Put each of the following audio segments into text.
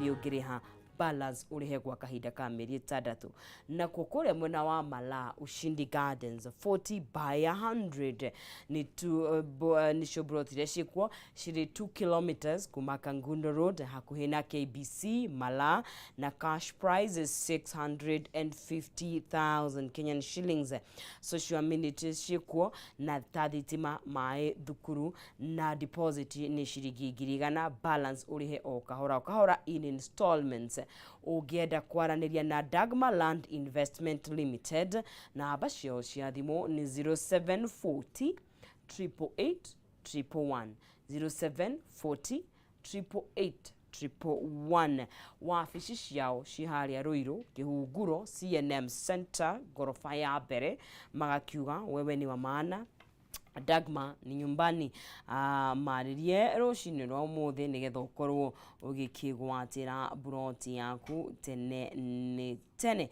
Ũngĩrĩha balance ũrĩhe gwa kahinda ka mĩeri 6. Nakuo kũrĩa mwena wa Malaa, Ushindi Gardens, 40 by 100 nĩ nĩcio broti iria ciĩkuo, cirĩ 2 kilometers kuma Kangundo Road, hakuhĩ na KBC Malaa, na cash price is 650,000 Kenyan shillings. Social amenities ciĩkuo na ta thitima, maĩ, thukuru, na deposit nĩ ciringi 100,000, balance ũrĩhe o kahora o kahora in installments. Ũngĩenda kwaranĩria na Dagma Land Investment Limited, namba ciao cia thimũ nĩ 0740 888 111, 0740 888 111. Wabici ciao ci harĩa Ruiru, Kĩhunguro, CNM Center, ngoroba ya mbere. Magakiuga wewe ni wa maana, Dagma ni nyumbani. Marĩrie rũcinĩ rwa ũmũthĩ nĩgetha ũkorwo ũgĩkĩgwatĩra buroti yaku tene nĩ tene.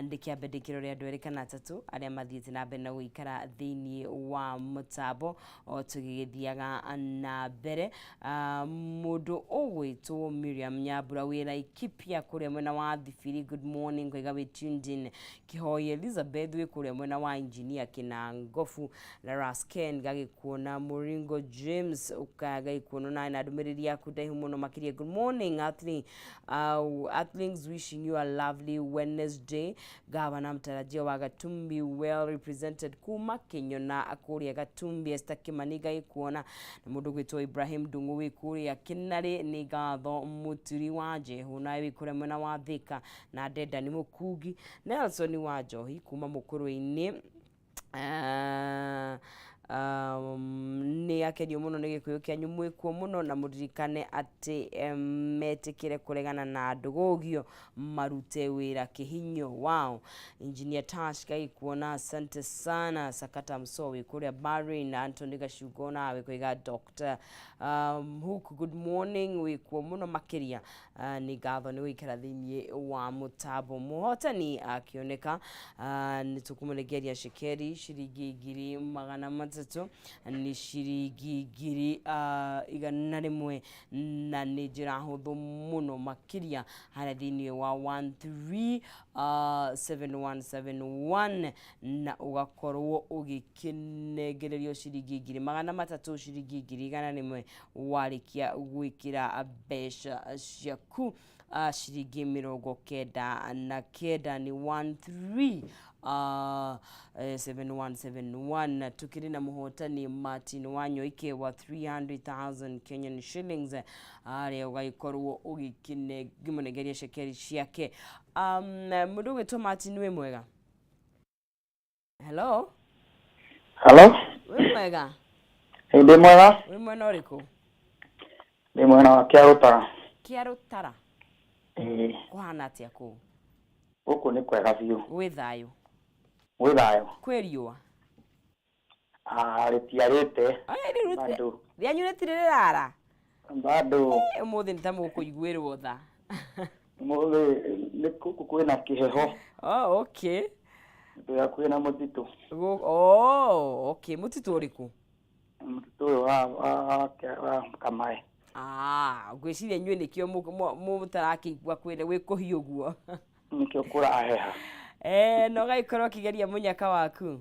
Ndĩkĩambe ndĩkĩrore andũ erĩ kana atatũ arĩa mathiĩte na mbere na gũikara thĩinĩ wa mũtambo o tũgĩgĩthiaga na mbere. Mũndũ ũgwĩtwo Miriam Nyambura wĩ Laikipia kũrĩa mwena wa Thibiri, good morning, kwaiga wĩ tuned in. Kĩhoi Elizabeth wĩ kũrĩa mwena wa Engineer Kĩnangobu, Larasken gagĩkuona, Mũringo James ũkagagĩkuona nawe na ndũmĩrĩri yaku ndaihu mũno makĩria. Good morning Athling, Athlings wishing you a lovely Wednesday. Gavana mtarajia wa Gatumbi well represented kuma Kinyona kũrĩa Gatumbi. Esther Kimani gagĩkuona, na mũndũ gwĩtwo Ibrahim Ndung'u wĩ kũrĩa Kĩnarĩ. Nĩ ngatho. Mũturi wa Njehu nawe wĩ kũrĩa mwena wa Thĩka, na Ndenda nĩ Mũkungi Nelson wa Njohi kuma Mũkũrwe-inĩ, nĩ akenio mũno nĩ gĩkũyũ kĩanyu mwĩkuo mũno, na mũririkane atĩ metĩkĩre kũregana na ndũgũgio marute wĩra kĩhinyo wao. Engineer Tash gaikuona, asante sana. Sakata Msowi kũrĩa Bahrain, Anthony Gacungo nawe koiga Dr. Hook, good morning, wĩkuo mũno makĩria. Nĩ ngatho nĩ gũikara thĩinĩ wa mũtambo. Mũhotani akĩoneka, nĩ tũkũmũnengeria cekeri ciringi 300,000, nĩ ciringi 100,000, na nĩ njĩra hũthũ mũno makĩria harĩa thĩinĩ wa 13 7171, na ũgakorwo ũgĩkĩnengererio ciringi 300,000, ciringi 100,000, warĩkia gwĩkĩra mbeca ciaku ciringi 99, nĩ 13 7171. Tukĩrĩ na mũhotani Martin Wanyoike wa 300,000 Kenyan shillings, arĩa ũgagĩkorwo ũgĩkĩmũnengeria cekeri ciake. Mũndũ ũgwĩtwo Martin, wĩ mwega? Hello? Halo? Wĩ mwega? Ndĩ mwega. Wĩ mwena ũrĩkũ? Ndĩ mwena wa Kĩarũtara. Kĩarũtara? Ĩĩ. Kũhana atĩa kũu? Gũkũ nĩ kwega biũ. Gwĩ thayũ? Gwĩ thayũ. Kwĩ riũa? Ah, rĩtiarĩte. Aya, rĩu Bado. Rĩanyu rĩtirĩ rĩrara? Bado. Ũmũthĩ nĩ ta mũkũiguĩrwo tha. Ũmũthĩ nĩ gũkũ kwĩna kĩheho. Oh, okay. Twĩ hakuhĩ na mũtitũ. Oh, okay, mũtitũ ũrĩkũ? Mũtitũ ũyũ wa Kamae. Ah, ngwĩciria inyuĩ nĩkĩo mũtarakĩigua kwĩna gwĩ kũhiũ ũguo. Nĩkĩo kũraheha. Eh, na ũgagĩkorwo ũkĩgeria mũnyaka waku?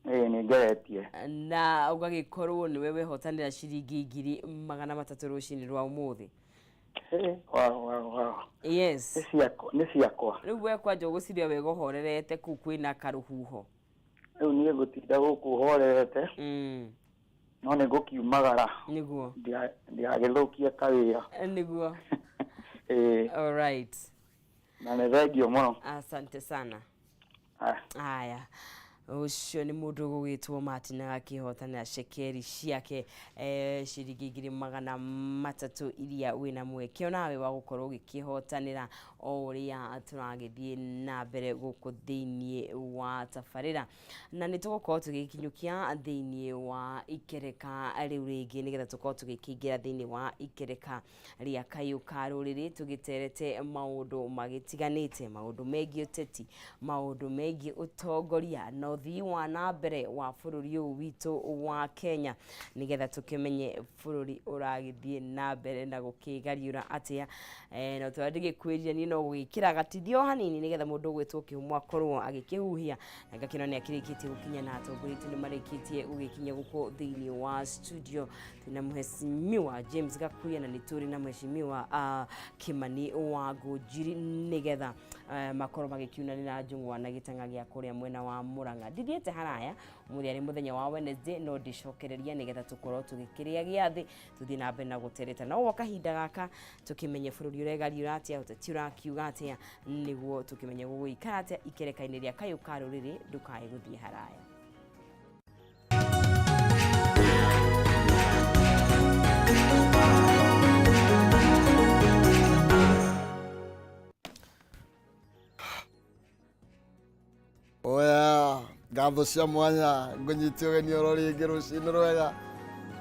Ĩĩ, nĩ ngeretie. Na ũgagĩkorwo nĩwe wehotanĩra ciringi 300,000 rũcinĩ rwa ũmũthĩ. Ĩ, wow. Yes. Nĩ ciakwa, nĩ ciakwa. Rĩu we kwanja ũgũciria wega ũhorerete kũu kwĩna karũhuho. Rĩu niĩ ngũtinda gũkũ horerete, no nĩ ngũkiumagara. Nĩguo. Ndigagĩthũkie kawĩra. Nĩguo. Ĩĩ. All right. Na nĩ thengio mũno. Asante sana. Aya. Aya, ũcio nĩ mũndũ ũgũgĩtwo Martin agakĩhotanĩra cekeri ciake ciringi 300,000, iria wĩna mweke onawe wa gũkorwo ũgĩkĩhotanĩra o ũrĩa tũragĩthiĩ na mbere gũkũ thĩinĩ wa tabarĩra. Na nĩ tũgũkorwo tũgĩkinyũkia thĩinĩ wa ikereka rĩu rĩngĩ, nĩgetha tũkorwo tũgĩkĩingĩra thĩinĩ wa ikereka rĩa kayũ ka rũrĩrĩ, tũgĩterete maũndũ magĩtiganĩte, maũndũ megiĩ ũteti, maũndũ megiĩ ũtongoria na ũthii wa na mbere wa bũrũri ũyũ witũ wa Kenya, nĩgetha tũkĩmenye bũrũri ũragĩthiĩ na mbere na gũkĩgariũra atĩa. Na tũrĩa ndĩgĩkwĩrire niĩ no gũgĩkĩra gatithio hanini nĩgetha mũndũ ũgwĩtwo Kĩhumo akorwo agĩkĩhuhia, na ngakĩona nĩ akĩrĩkĩtie gũkinya na atongoria aitũ nĩ marĩkĩtie gũgĩkinya gũkũ thĩinĩ wa studio. Twĩna Mheshimiwa James Gakuya na nĩ tũrĩ na Mheshimiwa Kimani wa Ngũnjiri, nĩgetha makorwo magĩkiunanĩra njũng'wa na gĩtang'a gĩa kũrĩa mwena wa Murang'a. Ndithiĩte haraya, ũmũthĩ arĩ mũthenya wa Wednesday, no ndĩcokereria nĩgetha tũkorwo tũgĩkĩrĩa gĩathĩ, tũthiĩ na mbere na gũtereta. No gwa kahinda gaka tũkĩmenye bũrũri ũregariũra atĩa, ũteti ũrakiuga atĩa, nĩguo tũkĩmenye gũgũikara atĩa ikereka-inĩ rĩa kayũ ka rũrĩrĩ. Ndũkae gũthiĩ haraya. Oya, ngatho cia mwanya ngũnyite ũgeni oro rĩngĩ rũcinĩ rwega,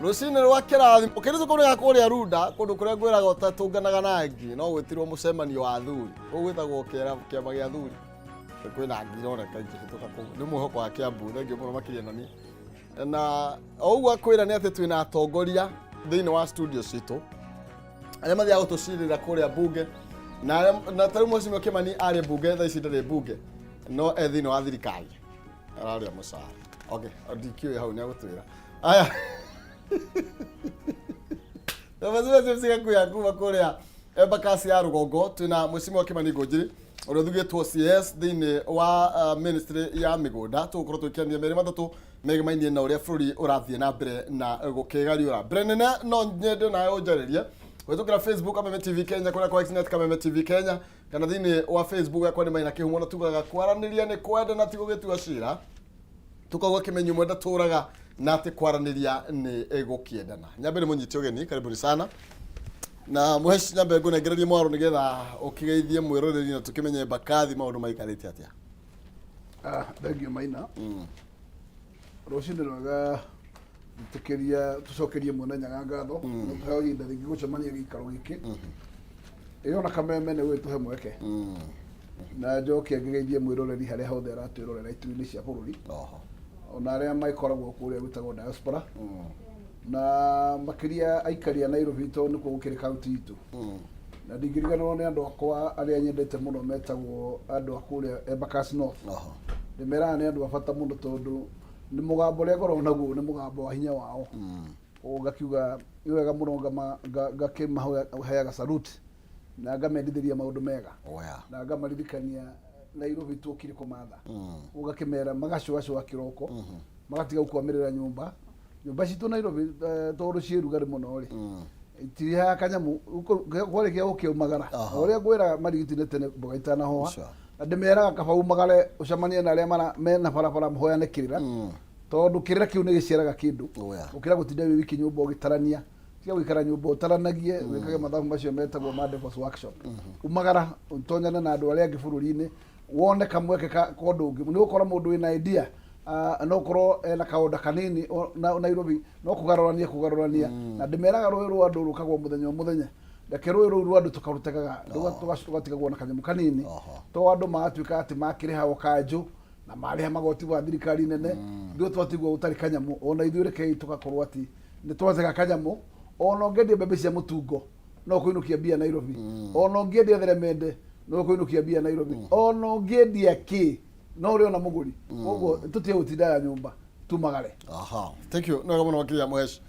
rũcinĩ rwa kĩrathimo. Kĩrĩtũ kũrĩa kũrĩa Runda, kũndũ kũrĩa ngwĩraga ũtatũnganaga na angĩ, no gwĩtirwo mũcemanio wa athuri kũu gwĩtagwo kĩama gĩa athuri. Kwĩna ngi ironeka ikĩhĩtũka kũu, nĩ mwĩhoko wa Kĩambu. Thengiũ mũno makĩria. Na niĩ na o ũguo akwĩra nĩ atĩ twĩna atongoria thĩinĩ wa studio citũ arĩa mathiaga gũtũcirĩra kũrĩa mbunge, na tarĩu Mheshimiwa Kimani arĩ mbunge thaa ici, ndarĩ mbunge no e thĩinĩ wa thirikari ararĩa mũcara. Okay, ndikĩũĩ hau nĩ agũtwĩra. Aya, na Mheshimiwa James Gakuya kuma kũrĩa Embakasi ya rũgongo, twĩna Mheshimiwa Kimani Ngũnjiri ũrĩa ũthugĩtwo CS thĩinĩ wa ministry ya mĩgũnda. Tũgũkorwo tũgĩkĩania merĩ matatũ megemainie na ũrĩa bũrũri ũrathiĩ na mbere na gũkĩgariũra. Mbere nene no nyende nawe ũnjarĩrie kũhĩtũkĩra Facebook Kameme TV Kenya, kũrĩa kwa Xnet Kameme TV Kenya, kana thĩinĩ wa Facebook yakwa nĩ Maina Kĩhumo. Na tugaga kwaranĩria nĩ kwenda na ti gũgĩtua cira, tukauga kĩmenyi ũmwe ndatũraga na atĩ kwaranĩria nĩ gũkĩendana. Nyambe nĩ mũnyite ũgeni, karibuni sana na mũheci. Nyambe ngũnengererie mwaro nĩgetha ũkĩgeithie mwĩroreri na tũkĩmenye Mbakathi maũndũ maikarĩte atĩa. Ah, thengiũ Maina. Rũcinĩ rwega. Tũkĩria tũcokerie Mwene Nyaga ngatho nĩ tũheo ihinda rĩngĩ gũcemania gĩikaro gĩkĩ ĩyo na Kameme nĩ gũgĩtũhe mweke, na njoke ngĩgeithie mwĩroreri harĩa hothe aratwĩrorera ituri-inĩ cia bũrũri, ona arĩa magĩkoragwo kũrĩa gwĩtagwo diaspora, na makĩria aikari a Nairobi tondũ nĩkuo gũkĩrĩ kaunti itũ. Na ndingĩriganĩrwo nĩ andũ akwa arĩa nyendete mũno metagwo andũ a kũrĩa Embakasi North. Ndĩmeraga nĩ andũ a bata mũno tondũ nĩ mũgambo ũrĩa ngoragwo naguo nĩ mũgambo wa hinya wao. Ũguo ngakiuga nĩ wega mũno ngakĩmaheaga salute na ngamendithĩria maũndũ mega na ngamaririkania Nairobi tuokire kũmatha. Ũgakĩmera magacũacũa kĩroko, magatiga gũkwamĩrĩra nyũmba nyũmba citũ Nairobi, tondũ ciĩ rugarĩ mũno rĩ, itirihaga kanyamũ kwarĩkia gũkĩumagara. O ũrĩa ngwĩra marigiti tene mboga itanahoha. Na ndĩmeraga kaba umagare ũcemanie na arĩa mena barabara mũhoyane kĩrĩra, tondũ kĩrĩra kĩu nĩ gĩciaraga kĩndũ gũkĩra gũtinda wĩ wiki nyũmba ũgĩtarania. Tiga gũikara nyũmba ũtaranagie, wĩkage mathabu macio metagwo ma Devil's Workshop. Umagara ũtonyane na andũ arĩa angĩ bũrũri-inĩ, wone kamweke ka ũndũ ũngĩ. Nĩ ũgũkora mũndũ wĩna idea, no ũkorwo ena kaũnda kanini na Nairobi no kũgarũrania kũgarũrania. Na ndĩmeraga rũĩ rwa andũ rũkagwo mũthenya o mũthenya. Reke rũĩ rũu rwa andũ tũkarũtegaga, tũgatigagwo na kanyamũ kanini, to andũ magatuĩka atĩ makĩrĩha o kanjũ na marĩha magoti wa thirikari nene, ithuĩ twatigwo gũtarĩ kanyamũ. Ona ithuĩ rekei tũgakorwo atĩ nĩ twatega kanyamũ. Ona ũngĩendia mbembe cia mũtungo no kũinũkia mbia Nairobi, ona ũngĩendia theremende no kũinũkia mbia Nairobi, ona ũngĩendia kĩ no ũrĩ ona mũgũri. Koguo tũtige gũtindaga nyũmba, tumagare. Aha, thank you. Nĩ wega mũno makĩria Mũhesh.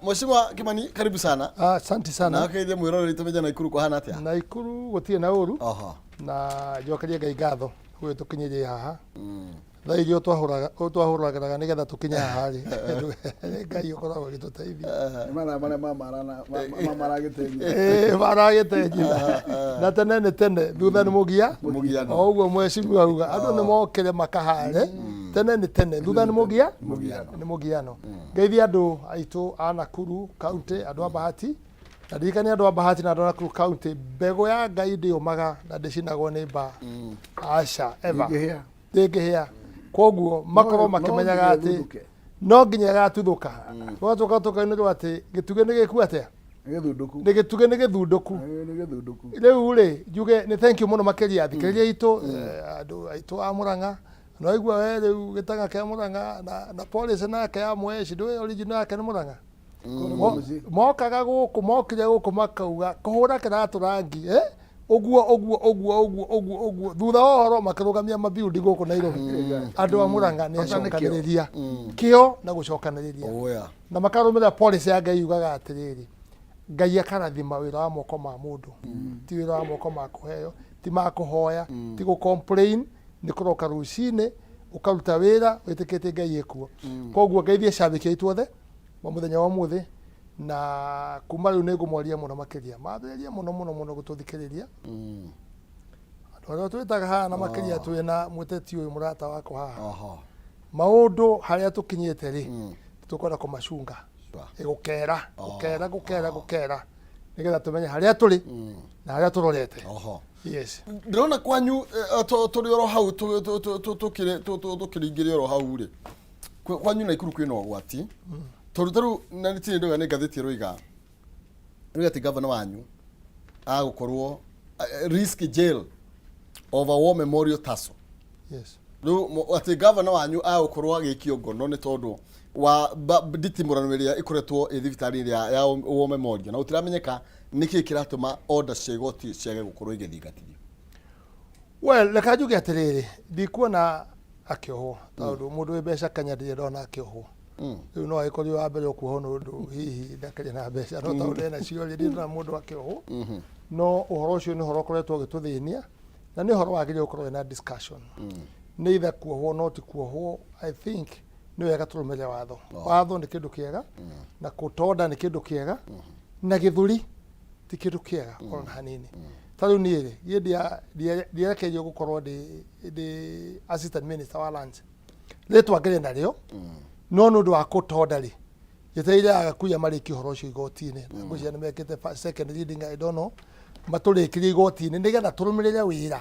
Mheshimiwa Kimani, karibu sana. Asante sana. Na akeithie mwĩroreri tũmenye Naikuru kũhana atĩa. Naikuru gũtirĩ na ũru. Na njokerie Ngai ngatho gũgĩtũkinyĩria haha thaa iria twahũragĩraga nĩgetha tũkinye haha rĩ, nĩ Ngai ũkoragwo agĩtũteithia. Nĩ mathaa marĩa mamaragĩtenyi. Ĩĩ, maragĩtenyi na tene nĩ tene, thutha nĩ mũgia. Mũgiano. O ũguo mheshimiwa auga andũ nĩ mokĩre makahare, tene nĩ tene, thutha nĩ mũgia. Mũgiano. Nĩ mũgiano. Ngeithie andũ aitũ a Nakuru County, andũ a Bahati, na ndirikanie andũ a Bahati na andũ a Nakuru County, mbegũ ya Ngai ndĩũmaga na ndĩcinagwo nĩ mbaa, aca, ever. Ndĩngĩhĩa. Ndĩngĩhĩa. Koguo makorwo no makĩmenyaga nginya atĩ ĩthundũke. No nginya ĩgatuthũka. Tũgacoka tũkainĩrwo atĩ gĩtugĩ nĩ gĩku atĩa? Nĩ gĩthundũku. Nĩ gĩtugĩ nĩ gĩthundũku. Ĩĩ, nĩ gĩthundũku. Rĩu rĩ, njuge nĩ thank you mũno makĩria athikĩrĩria aitũ, andũ aitũ a Mũrang'a. No igua we rĩu gĩtanga kĩa Mũrang'a na policy nake ya Mũheci, ndũĩ original yake nĩ Mũrang'a. Mokaga gũkũ, mokire gũkũ makauga kũhũra kĩratũ rangi, eh? Ũguo ũguo ũguo ũguo ũguo ũguo, thutha wa ũhoro makĩrũgamia mabuilding gũkũ Nairobi. Andũ a Mũrang'a nĩ Bata nĩ kĩo. acokanĩrĩria kĩo na gũcokanĩrĩria Oya. na makarũmĩrĩra policy ya Ngai yugaga atĩrĩrĩ, Ngai akarathima wĩra wa moko ma mũndũ, ti wĩra wa moko ma kũheo, ti ma kũhoya, ti gũ complain, nĩ kũroka rũcinĩ ũkaruta wĩra wĩtĩkĩtie Ngai ĩkuo. Koguo ngeithie cabiki aitũ othe wa mũthenya wa ũmũthĩ, na kuma rĩu nĩ ngũmoria mũno makĩria mambĩrĩrie mũno mũno mũno gũtũthikĩrĩria, andũ arĩa twĩtaga haha, na makĩria twĩna mũteti ũyũ mũrata wakwa haha. Maũndũ harĩa tũkinyĩte rĩ, tũkwenda kũmacunga. Gũkera gũkera gũkera gũkera nĩgetha tũmenye harĩa tũrĩ na harĩa tũrorete. Yes. Ndĩrona kwanyu tũrĩ oro hau tũkĩringĩrĩ oro hau rĩ, kwanyu Naikuru kwĩna ũgwati, tondũ tarĩu na nĩ tirĩ ndoiga nĩ ngathĩti ĩroiga rĩu atĩ gavana wanyu agũkorwo risk jail over war memorial tussle. Rĩu atĩ gavana wanyu agũkorwo agĩikio ngono nĩ tondũ wa nditimũrano ĩrĩa ĩkoretwo ĩ thibitarĩ ĩrĩa ya war memorial, na gũtiramenyeka nĩkĩ kĩratũma order cia igoti ciage gũkorwo igĩthingatithio. Well, reka njuge atĩrĩrĩ, ndikuona akĩohwo, tondũ mũndũ wĩ mbeca Kenya ndirĩ ndona akĩohwo. Rĩu no agĩkorirwo wa mbere ũkuohwo nĩ ũndũ hihi ndakĩrĩ na mbeca, no tondũ ena cio rĩ, ndirĩ ndona mũndũ akĩohwo. No ũhoro ũcio nĩ ũhoro ũkoretwo ũgĩtũthĩnia na nĩ ũhoro wagĩrĩire gũkorwo wĩna discussion. Nĩ either kuohwo no ti kuohwo, I think nĩ wega tũrũmĩrĩre watho. Watho nĩ kĩndũ kĩega na kũtonda nĩ kĩndũ kĩega na gĩthũri ti kĩndũ kĩega ona hanini. Ta rĩu niĩ rĩ, niĩ ndierekeirio gũkorwo ndĩ assistant minister wa lands, rĩtwa ngĩrĩ narĩo, no nĩ ũndũ wa kũtonda rĩ, njetereire agakuya marĩkie ũhoro ũcio igoti-inĩ, na ngwĩciria nĩ mekĩte second reading, I don't know, matũrĩkĩrie igoti-inĩ nĩgetha tũrũmĩrĩre wĩra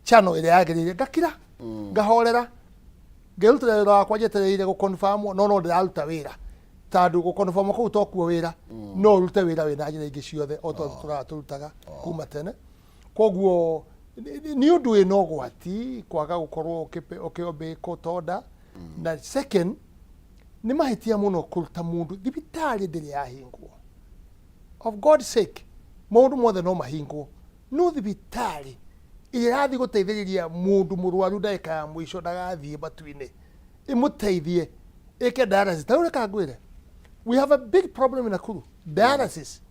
channel ĩrĩa yagĩrĩire. Ngakira, ngahorera, ngerutĩra wĩra wakwa njetereire gũ-confirm, no ndĩraruta wĩra tondũ gũ-confirm kũu tokuo wĩra. No ũrute wĩra wĩna njĩra ingĩ ciothe o ta tũraga tũrutaga kuma tene. Koguo nĩ ũndũ wĩna ũgwati kwaga gũkorwo ũkĩ-obey court order, na second nĩ mahĩtia mũno kũruta mũndũ thibitarĩ ndĩrĩ yahingwo. Of God's sake, maũndũ mothe no mahingwo, no thibitarĩ ĩrĩa ĩrathiĩ gũteithĩrĩria mũndũ mũrwaru ndagĩka ya mũico ndagathiĩ matu-inĩ, ĩmũteithie ĩke dialysis. Ta rĩu reka ngwĩre, we have a big problem in Nakuru. Dialysis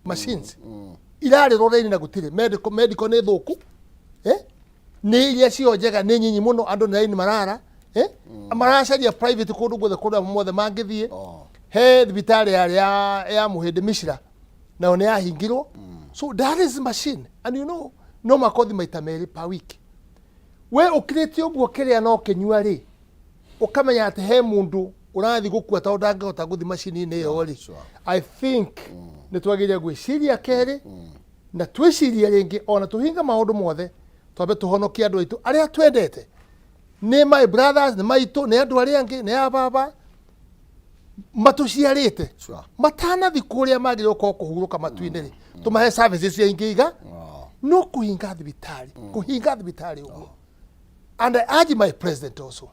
machines irarĩrwo raini na gũtirĩ medical, nĩ thũku, eh? Nĩ iria cio njega nĩ nyinyi mũno, andũ nĩ raini marara, eh? Maracaria private kũndũ guothe, kũndũ mothe mangĩthiĩ. He thibitarĩ yarĩ ya mũhĩndĩ Mishra, nayo nĩ yahingirwo. So dialysis machine, and you know no makothi maita merĩ per week. We ũkirĩte ũguo kĩrĩa no kĩnyua rĩ, ũkamenya atĩ he mũndũ ũrathiĩ gũkua tondũ ndangĩhota gũthiĩ macini-inĩ ĩyo rĩ. I think nĩ twagĩrĩire gwĩciria kerĩ na twĩcirie rĩngĩ, ona tũhinge maũndũ mothe, twambe tũhonokie andũ aitũ arĩa twendete, nĩ my brothers, nĩ maitũ, nĩ andũ arĩa angĩ, nĩ a baba matũciarĩte. Matanathi kũrĩa magĩrĩirwo gũkorwo kũhurũka matu-inĩ rĩ, tũmahe services cia ingĩ iga no kũhinga thibitarĩ, kũhinga thibitarĩ ũguo. And I urge my president also,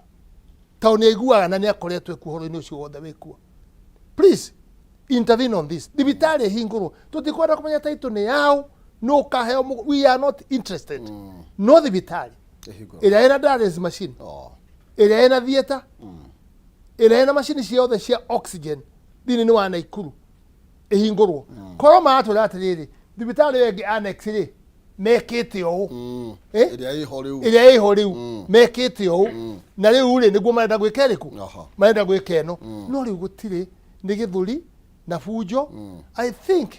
tondũ nĩ aiguaga na nĩ akoretwo ekuo ũhoro-inĩ ũcio wothe wĩkuo, please intervene on this. Thibitarĩ ĩhingũrwo, tũtikwenda kũmenya taitũ nĩ yaũ, no ũkaheo we are not interested, no thibitarĩ Ĩhingũrwo. Ĩrĩa ĩna dialysis machine, ĩrĩa ĩna theatre, ĩrĩa ĩna macini ciothe cia oxygen thĩinĩ wa Naikuru ĩhingũrwo. Korwo maratwĩra atĩrĩrĩ, thibitarĩ ĩyo ĩngĩ annex rĩ, mekĩte ũũ. Eh? Ĩrĩa ĩho rĩu. Ĩrĩa ĩho rĩu mekĩte ũũ, na rĩu rĩ, nĩguo marenda gwĩka ĩrĩkũ? Marenda gwĩka ĩno, no rĩu gũtirĩ, nĩ gĩthũri na bunjo. I think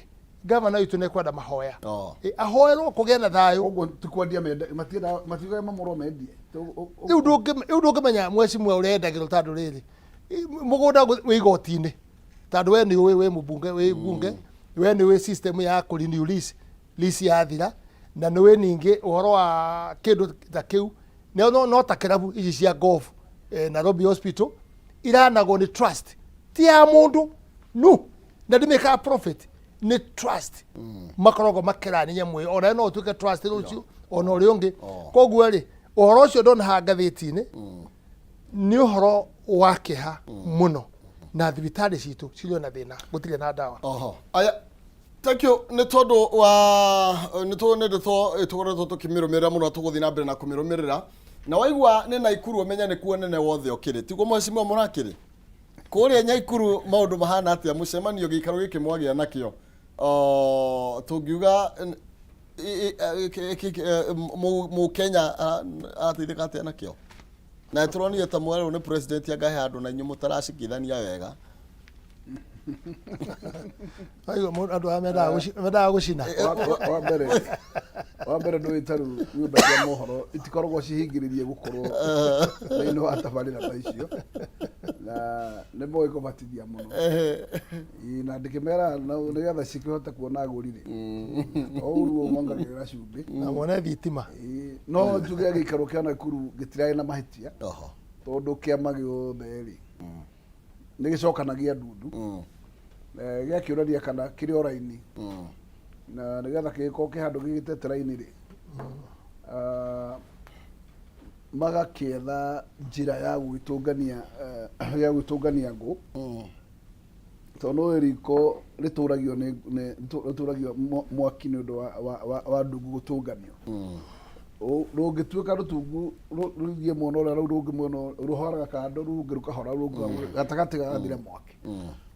gavana witũ nĩ ekwenda mahoya. Ahoerwo kũgĩe na thayũ. Ũguo ti kwendia mende, matienda, matiugaga mamũrwo mendie. Rĩu ndũngĩmenya mwecimua ũrendagĩrwo, tondũ rĩrĩ, mũgũnda wĩ igoti-inĩ, tondũ we nĩ ũĩ, wĩ mũmbunge, wĩ mbunge, we nĩ ũĩ system ya kũ renew lease, lease yathira, na nĩ ũĩ ningĩ ũhoro wa kĩndũ ta kĩu no ta kĩrabu ici cia golf, Nairobi Hospital iranagwo nĩ trust, ti ya mũndũ no na ndĩmĩkaga profit, nĩ trust makoragwo makĩrani nyamũ ĩyo, ona no ũtuĩke trust rũciũ ona ũrĩa ũngĩ. Koguo rĩ, Ũhoro ũcio ndona haha ngathĩti-inĩ nĩ ũhoro wa kĩeha mũno, na thibitarĩ citũ cirĩ ona thĩna, gũtirĩ na ndawa. Oho. Aya, thank you nĩ tondũ wa nĩ tũ nĩ ndeto tũkoretwo tũkĩmĩrũmĩrĩra mũno, tũgũthiĩ na mbere na kũmĩrũmĩrĩra. Na waigua nĩ Naikuru, ũmenye nĩ kuo nene wothe ũkĩrĩ. Tiguo, mheshimiwa Mũrakĩrĩ? Kũrĩa Nyaikuru maũndũ mahana atĩa? Mũcemanio gĩikaro gĩkĩ mwagĩa nakĩo, tũngiuga Mũkenya arateithĩka atĩa nakĩo? Na tũronire ta mwerũ nĩ president anga he handũ na inyuĩ mũtaracikithania wega. Waigua andũ aya mendaga gũcina. Wa mbere ndũĩ ta rĩu nyũmba cia mohoro itikoragwo cihingĩrĩrie gũkorwo thĩinĩ wa tabarĩra ta icio, na nĩ moĩ kũbatithia mũno. Ĩĩ, na ndĩkĩmera na nĩgetha cikĩhote kuona agũri rĩ, o ũruo mongagĩrĩra cumbĩ na muone thitima. Ĩĩ, no njuge gĩikaro kĩa Nakuru gĩtirarĩ na mahĩtia, tondũ kĩama gĩothe rĩ nĩ gĩcokanagia ndundu, gĩgakĩũrania kana kĩrĩ o raini, na nĩgetha kĩgĩkorwo kĩ handũ gĩgĩtete raini rĩ, magakĩetha njĩra ya gũgĩtũngania, ya gũgĩtũngania ngũ, tondũ nĩ riko rĩtũragio nĩ rĩtũragio mwaki nĩ ũndũ wa ndungu gũtũnganio. Rũngĩtuĩka rũtungu rũthiĩ mwena ũrĩa, rũu rũngĩ mwena rũhoraga kando, rũu rũngĩ rũkahora, rũu rũngĩ gatagatĩ gagathira mwaki.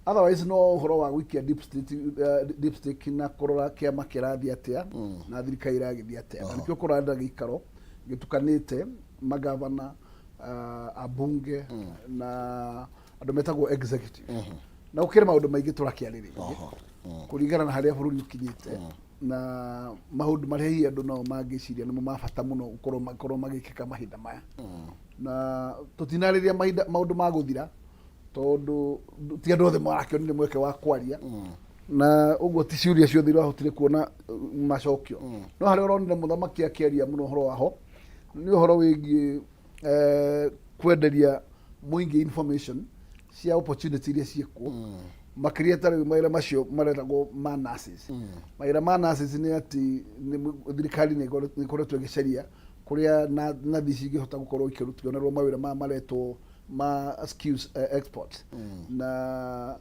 Otherwise no ũhoro wa gũikia deep state, deep stick na kũrora kĩama kĩrathiĩ atĩa na thirikari ĩragĩthiĩ atĩa, na nĩkĩo kũrarĩ na gĩikaro gĩtukanĩte magavana, ambunge na andũ metagwo executive, na gũkĩrĩ maũndũ maingĩ tũrakĩarĩrĩria kũringana na harĩa bũrũri ũkinyĩte na maũndũ marĩa hihi andũ nao mangĩciria nĩmo ma bata mũno gũkorwo makorwo magĩkĩka mahinda maya. Na tũtinarĩria mahinda maũndũ ma gũthira, tondũ ti andũ othe marakĩonire mweke wa kwaria, na ũguo ti ciũria ciothe irahotire kuona macokio. No harĩa ũronire mũthamaki akĩaria mũno ũhoro waho nĩ ũhoro wĩgiĩ kwenderia mũingĩ information cia opportunity iria ciĩkuo, makĩria ta rĩu mawĩra macio maretagwo ma nurses. Mawĩra ma nurses nĩ atĩ thirikari nĩ ĩkoretwo ĩgĩcaria kũrĩa nathi cingĩhota gũkorwo ikĩonerwo mawĩra maya maretwo ma skills export, na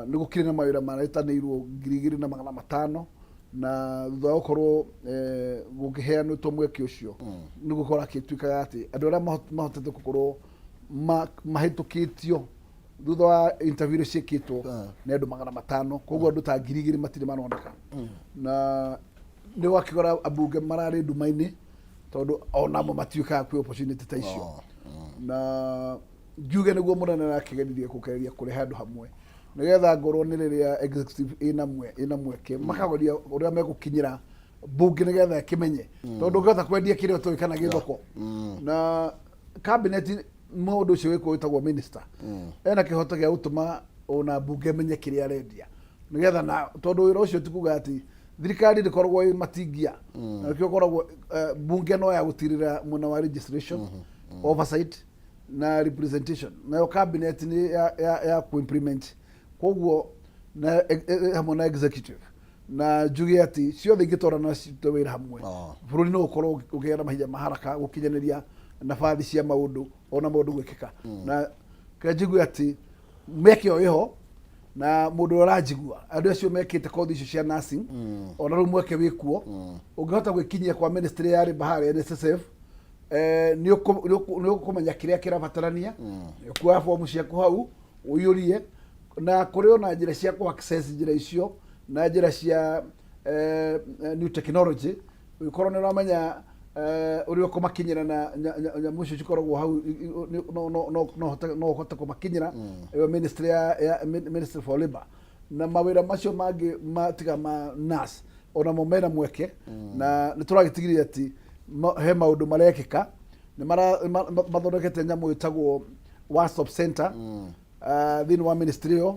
nĩ gũkĩrĩ na mawĩra maretanĩirwo 2500, na thutha wa gũkorwo gũkĩheanĩtwo mweke ũcio, nĩ gũkorwo akĩtuĩkaga atĩ andũ arĩa mahotete gũkorwo mahĩtũkĩtio thutha wa interview iria ciĩkĩtwo nĩ andũ 500. Koguo andũ ta 2000 matirĩ maroneka, na nĩ wakĩgora ambunge mararĩ nduma-inĩ, tondũ onamo matiũkaga kwĩ opportunity ta icio. Na njuge nĩguo mũnene arakĩgeririe kũgeria kũrehe andũ hamwe, nĩgetha ngorwo nĩ rĩrĩa executive ĩna mweke makageria ũrĩa megũkinyĩra mbunge nĩgetha ĩkĩmenye, tondũ ũngĩhota kwendia kĩrĩa ũtoĩ kana gĩthoko na cabinet, mũndũ ũcio wĩkwo wĩtagwo minister ena kĩhoto gĩa gũtũma ona mbunge ĩmenye kĩrĩa arendia, nĩgetha na tondũ wĩra ũcio ti kuga atĩ thirikari ndĩkoragwo ĩ matingia, na nĩkĩo ũkoragwo mbunge no ya gũtirĩra mwena wa legislation, oversight na representation, nayo cabinet nĩ ya ku-implement, koguo na hamwe na executive. Na njuge atĩ ciothe ingĩtwarana cirute wĩra hamwe, bũrũri no ũkorwo ũkĩgĩa na mahinda ma haraka gũkinyanĩria nabathi cia maũndũ ona maũndũ gwĩkĩka. Na kĩrĩa njigue atĩ mĩeke ĩyo ĩho, na mũndũ ũrĩa ũranjigua, andũ acio mekĩte kothi icio cia nursing, ona rĩu mweke wĩkuo, ũngĩhota gwĩkinyia kwa ministry ya labour harĩa NSSF, nĩ ũkũmenya kĩrĩa kĩrabatarania. Nĩ ũkuoya fomu ciaku hau ũiyũrie, na kũrĩ ona njĩra cia kũ access njĩra icio na njĩra cia new technology, ũngĩkorwo nĩ ũramenya ũrĩa ũkũmakinyĩra na nyamũ icio cikoragwo hau, no ũhote kũmakinyĩra ĩyo ministry ya ministry for labor. Na mawĩra macio mangĩ tiga ma nurse, onamo mena mweke, na nĩ tũragĩtigĩrĩra atĩ he maũndũ marekĩka. Nĩ mathondekete nyamũ ĩtagwo one stop center thĩinĩ wa ministry ĩyo,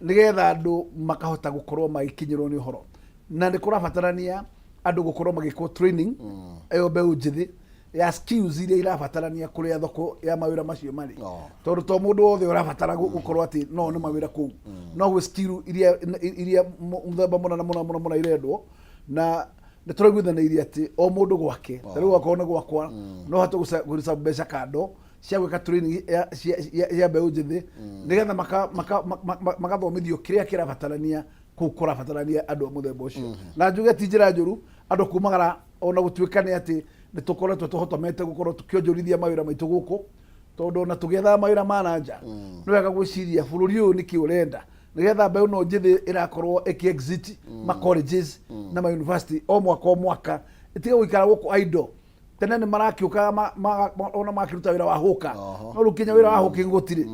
nĩgetha andũ makahota gũkorwo magĩkinyĩrwo nĩ ũhoro. Na nĩ kũrabatarania andũ gũkorwo magĩkwo training ĩyo mbeũ njĩthĩ ya skills iria irabatarania kũrĩa thoko ya mawĩra macio marĩ, tondũ to mũndũ wothe ũrabatara gũkorwo atĩ no one mawĩra kũu, no gwĩ skill iria mũthemba mũna na mũna mũna mũna irendwo. Na Nĩ tũraiguithanĩirie atĩ o mũndũ gwake, ta rĩu akorwo nĩ gwakwa, no hote kũruta mbeca kando cia gwĩka training ya mbeũ njĩthĩ, nĩgetha magathomithio kĩrĩa kĩrabatarania kũu kũrabatarania andũ a mũthemba ũcio. Na njuge ti njĩra njũru andũ kumagara, ona gũtuĩka nĩ atĩ nĩ tũkoretwo tũhotomete gũkorwo tũkĩonjorithia mawĩra maitũ gũkũ, tondũ ona tũgĩethaga mawĩra ma na nja, nĩ wega gwĩciria bũrũri ũyũ nĩkĩ ũrenda, nĩgetha mbeũ no njĩthĩ ĩrakorwo ĩkĩ exit ma colleges na ma university o mwaka o mwaka ĩtige gũikara gũkũ idle. Tene nĩ marakĩũkaga ona makĩruta wĩra wa hũka, no rĩu kinya wĩra wa hũking gũtirĩ.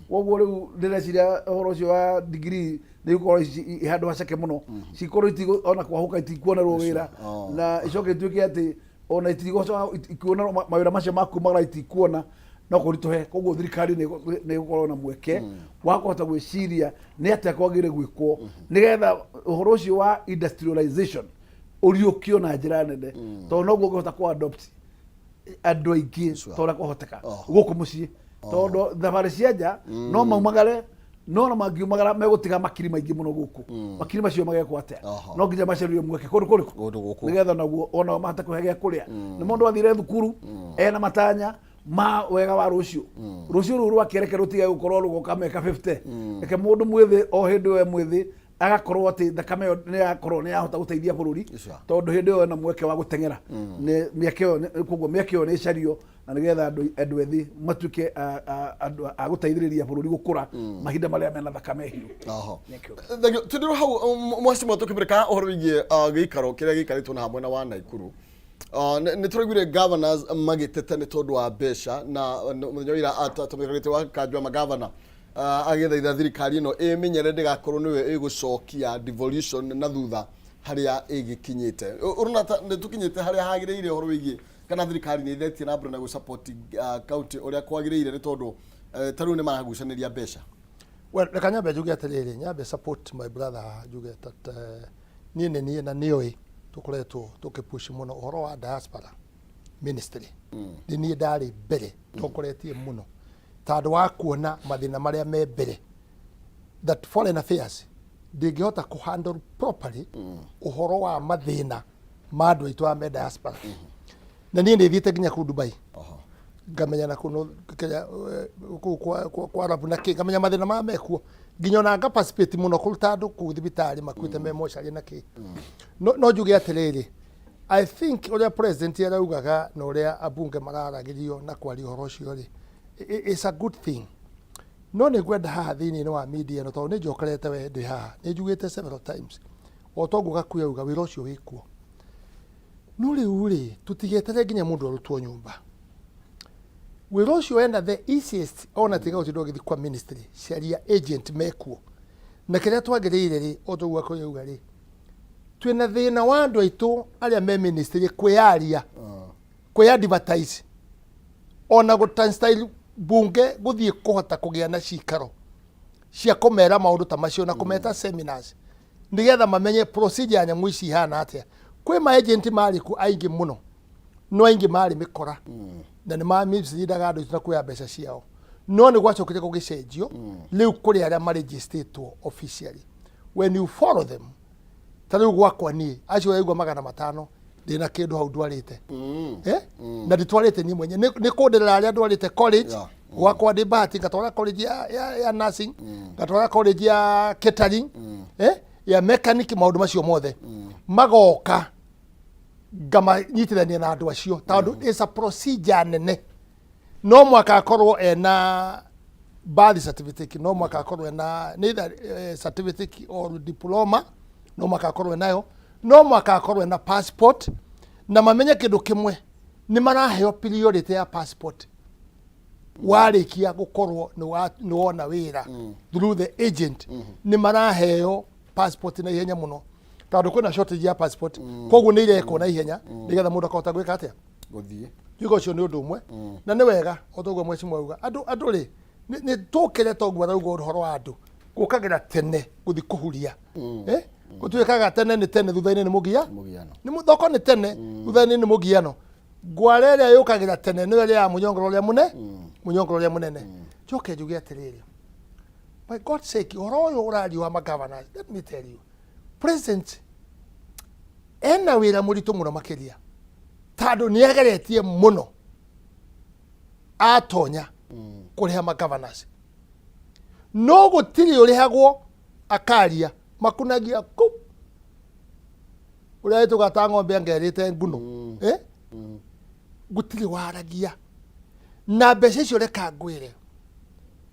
Koguo rĩu ndĩreciria ũhoro ũcio wa degree nĩ igũkorwo handũ haceke mũno, cikorwo ona kwa hũka itikuonerwo wĩra, na icoke ituĩke atĩ ona itigũcoka ikuonerwo mawĩra macio ma kumagara itikuona, no kũritũhe. Koguo thirikari nĩ ĩgũkorwo na mweke wa kũhota gwĩciria nĩ atĩa kwagĩrĩire gwĩkwo nĩgetha ũhoro ũcio wa industrialization ũriũkio na njĩra nene, tondũ noguo ũngĩhota kũ adopt andũ aingĩ ta ũrĩa kwahoteka gũkũ mũciĩ, tondũ thabarĩ cia nja no maumagare, no na mangiumagara megũtiga makiri maingĩ mũno gũkũ. Makiri macio magekwo atĩa? No nginya macarie mweke kũndũ kũrĩkũ? Kũndũ gũkũ. Nĩgetha naguo onao mahote kũhe gĩa kũrĩa. Nĩ mũndũ athire thukuru ena matanya ma wega wa rũciũ, rũciũ rũu rwake reke rũtige gũkorwo rũgoka mĩaka 50. Reke mũndũ mwĩthĩ o hĩndĩ ĩyo e mwĩthĩ agakorwo atĩ thakame ĩyo nĩ yakorwo nĩ yahota gũteithia bũrũri, tondũ hĩndĩ ĩyo ena mweke wa gũteng'era nĩ mĩeke ĩyo. Koguo mĩeke ĩyo nĩ ĩcario na nĩgetha andũ ethĩ matuĩke andũ a gũteithĩrĩria bũrũri gũkũra mahinda marĩa mena thakame hiũ. Thank you. Thank you. Tũndĩrwo hau mheshimiwa, tũkĩmũrĩka ũhoro wĩgiĩ gĩikaro kĩrĩa gĩikarĩtwo na hamwe na wa Naikuru. Nĩ tũraiguire governors magĩteta nĩ tondũ wa mbeca, na mũthenya wa ira tũmĩkarĩte wa kanjũ wa magavana agĩthaitha thirikari ĩno ĩmenyere ndĩgakorwo nĩwe ĩgũcokia devolution na thutha harĩa ĩgĩkinyĩte. Ũrona ta nĩ tũkinyĩte harĩa hagĩrĩire ũhoro wĩgiĩ kana thirikari nĩ ĩthetie na mbere na gũ-support county ũrĩa kwagĩrĩire, nĩ tondũ ta rĩu nĩ maragucanĩria mbeca? Well, reka nyambe njuge atĩrĩrĩ, nyambe support my brother haha, njuge that niĩ nĩ niĩ na nĩoĩ tũkoretwo tũkĩpush mũno ũhoro wa diaspora ministry. Nĩ niĩ ndarĩ mbere tongoretie mũno, tondũ wa kuona mathĩna marĩa me mbere, that foreign affairs ndĩngĩhota kũ handle properly ũhoro wa mathĩna ma andũ aitũ a me diaspora. Na niĩ nĩ thiĩte nginya kũu Dubai, ngamenya na kũu kĩrĩa kũu kwa Arabu na kĩ, ngamenya mathĩna marĩa mekuo, nginya ona nga participate mũno kũruta andũ kũu thibitarĩ makuĩte me mocarĩ na kĩ. No njuge atĩrĩrĩ, I think ũrĩa president araugaga na ũrĩa ambunge mararagĩrio na kwaria ũhoro ũcio rĩ, it's a good thing. No nĩ ngwenda haha thĩinĩ wa media ĩno, tondũ nĩ njokerete we ndĩ haha, nĩ njugĩte several times, o toguo Gakuya auga wĩra ũcio wĩkuo, no rĩu rĩ, tũtigetere nginya mũndũ arutwo nyũmba. Wĩra ũcio wena the easiest, ona tiga gũtinda ũgĩthiĩ kwa ministry, caria agent mekuo. Na kĩrĩa twagĩrĩire rĩ, o toguo Gakuya auga rĩ, twĩna thĩna wa andũ aitũ arĩa me ministry kwĩyaria, kwĩ advertise, ona gũ bunge gũthiĩ kũhota kũgĩa na cikaro cia kũmera maũndũ ta macio na kũmeta seminars, nĩgetha mamenye procedure ya nyamũ ici ihana atĩa. Kwĩ ma agent marĩ kuo aingĩ mũno, no aingĩ marĩ mĩkora na nĩ ma-misleadaga andũ aitũ na kuoya mbeca ciao. No nĩ gwacokire gũgĩcenjio, rĩu kũrĩ arĩa marĩgistĩtwo officially. When you follow them, ta rĩu gwakwa niĩ, acio ũraigua 500, ndĩna kĩndũ hau ndwarĩte, eh? Na nditwarĩte niĩ mwenye, nĩ kũnderera arĩa ndwarĩte college. Gwakwa ndĩ bahati ngatwara college ya nursing, ngatwara college ya catering, ya mechanic, maũndũ macio mothe magoka ngamanyitithania na andũ acio, tondũ it's a procedure nene. No mwaka akorwo ena birth certificate, no mwaka akorwo ena neither certificate or diploma, no mwaka akorwo enayo, no mwaka akorwo ena passport. Na mamenye kĩndũ kĩmwe, nĩ maraheo priority ya passport warĩkia gũkorwo nĩ wona wĩra through the agent. Nĩ maraheo passport na ihenya mũno, tondũ kwĩna shortage ya passport. Koguo nĩ irekwo na ihenya nĩgetha mũndũ akahota gwĩka atĩa? Gũthiĩ. Njuga ũcio nĩ ũndũ ũmwe na nĩ wega, o toguo mheshimiwa auga, andũ rĩ, nĩ tũkĩre toguo arauga ũhoro wa andũ gũkagĩra tene gũthiĩ kũhuria, eh? Gũtuĩkaga tene nĩ tene, thutha-inĩ nĩ mũgia. Mũgiano. Nĩ thoko nĩ tene, thutha-inĩ nĩ mũgiano. Ngware ĩrĩa yũkagĩra tene nĩyo ĩrĩa ya mũnyongoro ũrĩa mũne mũnyongoro ũrĩa mũnene. Njoke njuge atĩrĩrĩ, by God sake, ũhoro ũyũ ũrario wa magovernors, let me tell you, president Ena wĩra mũritũ mũno makĩria tondũ nĩ ageretie mũno atonya kũrĩha ma governors, no gũtirĩ ũrĩhagwo akaria makunagia ku ũrĩa ĩtũga ta ng'ombe angerĩte nguno, eh? Gũtirĩ waragia na mbeca icio. Reka ngwĩre,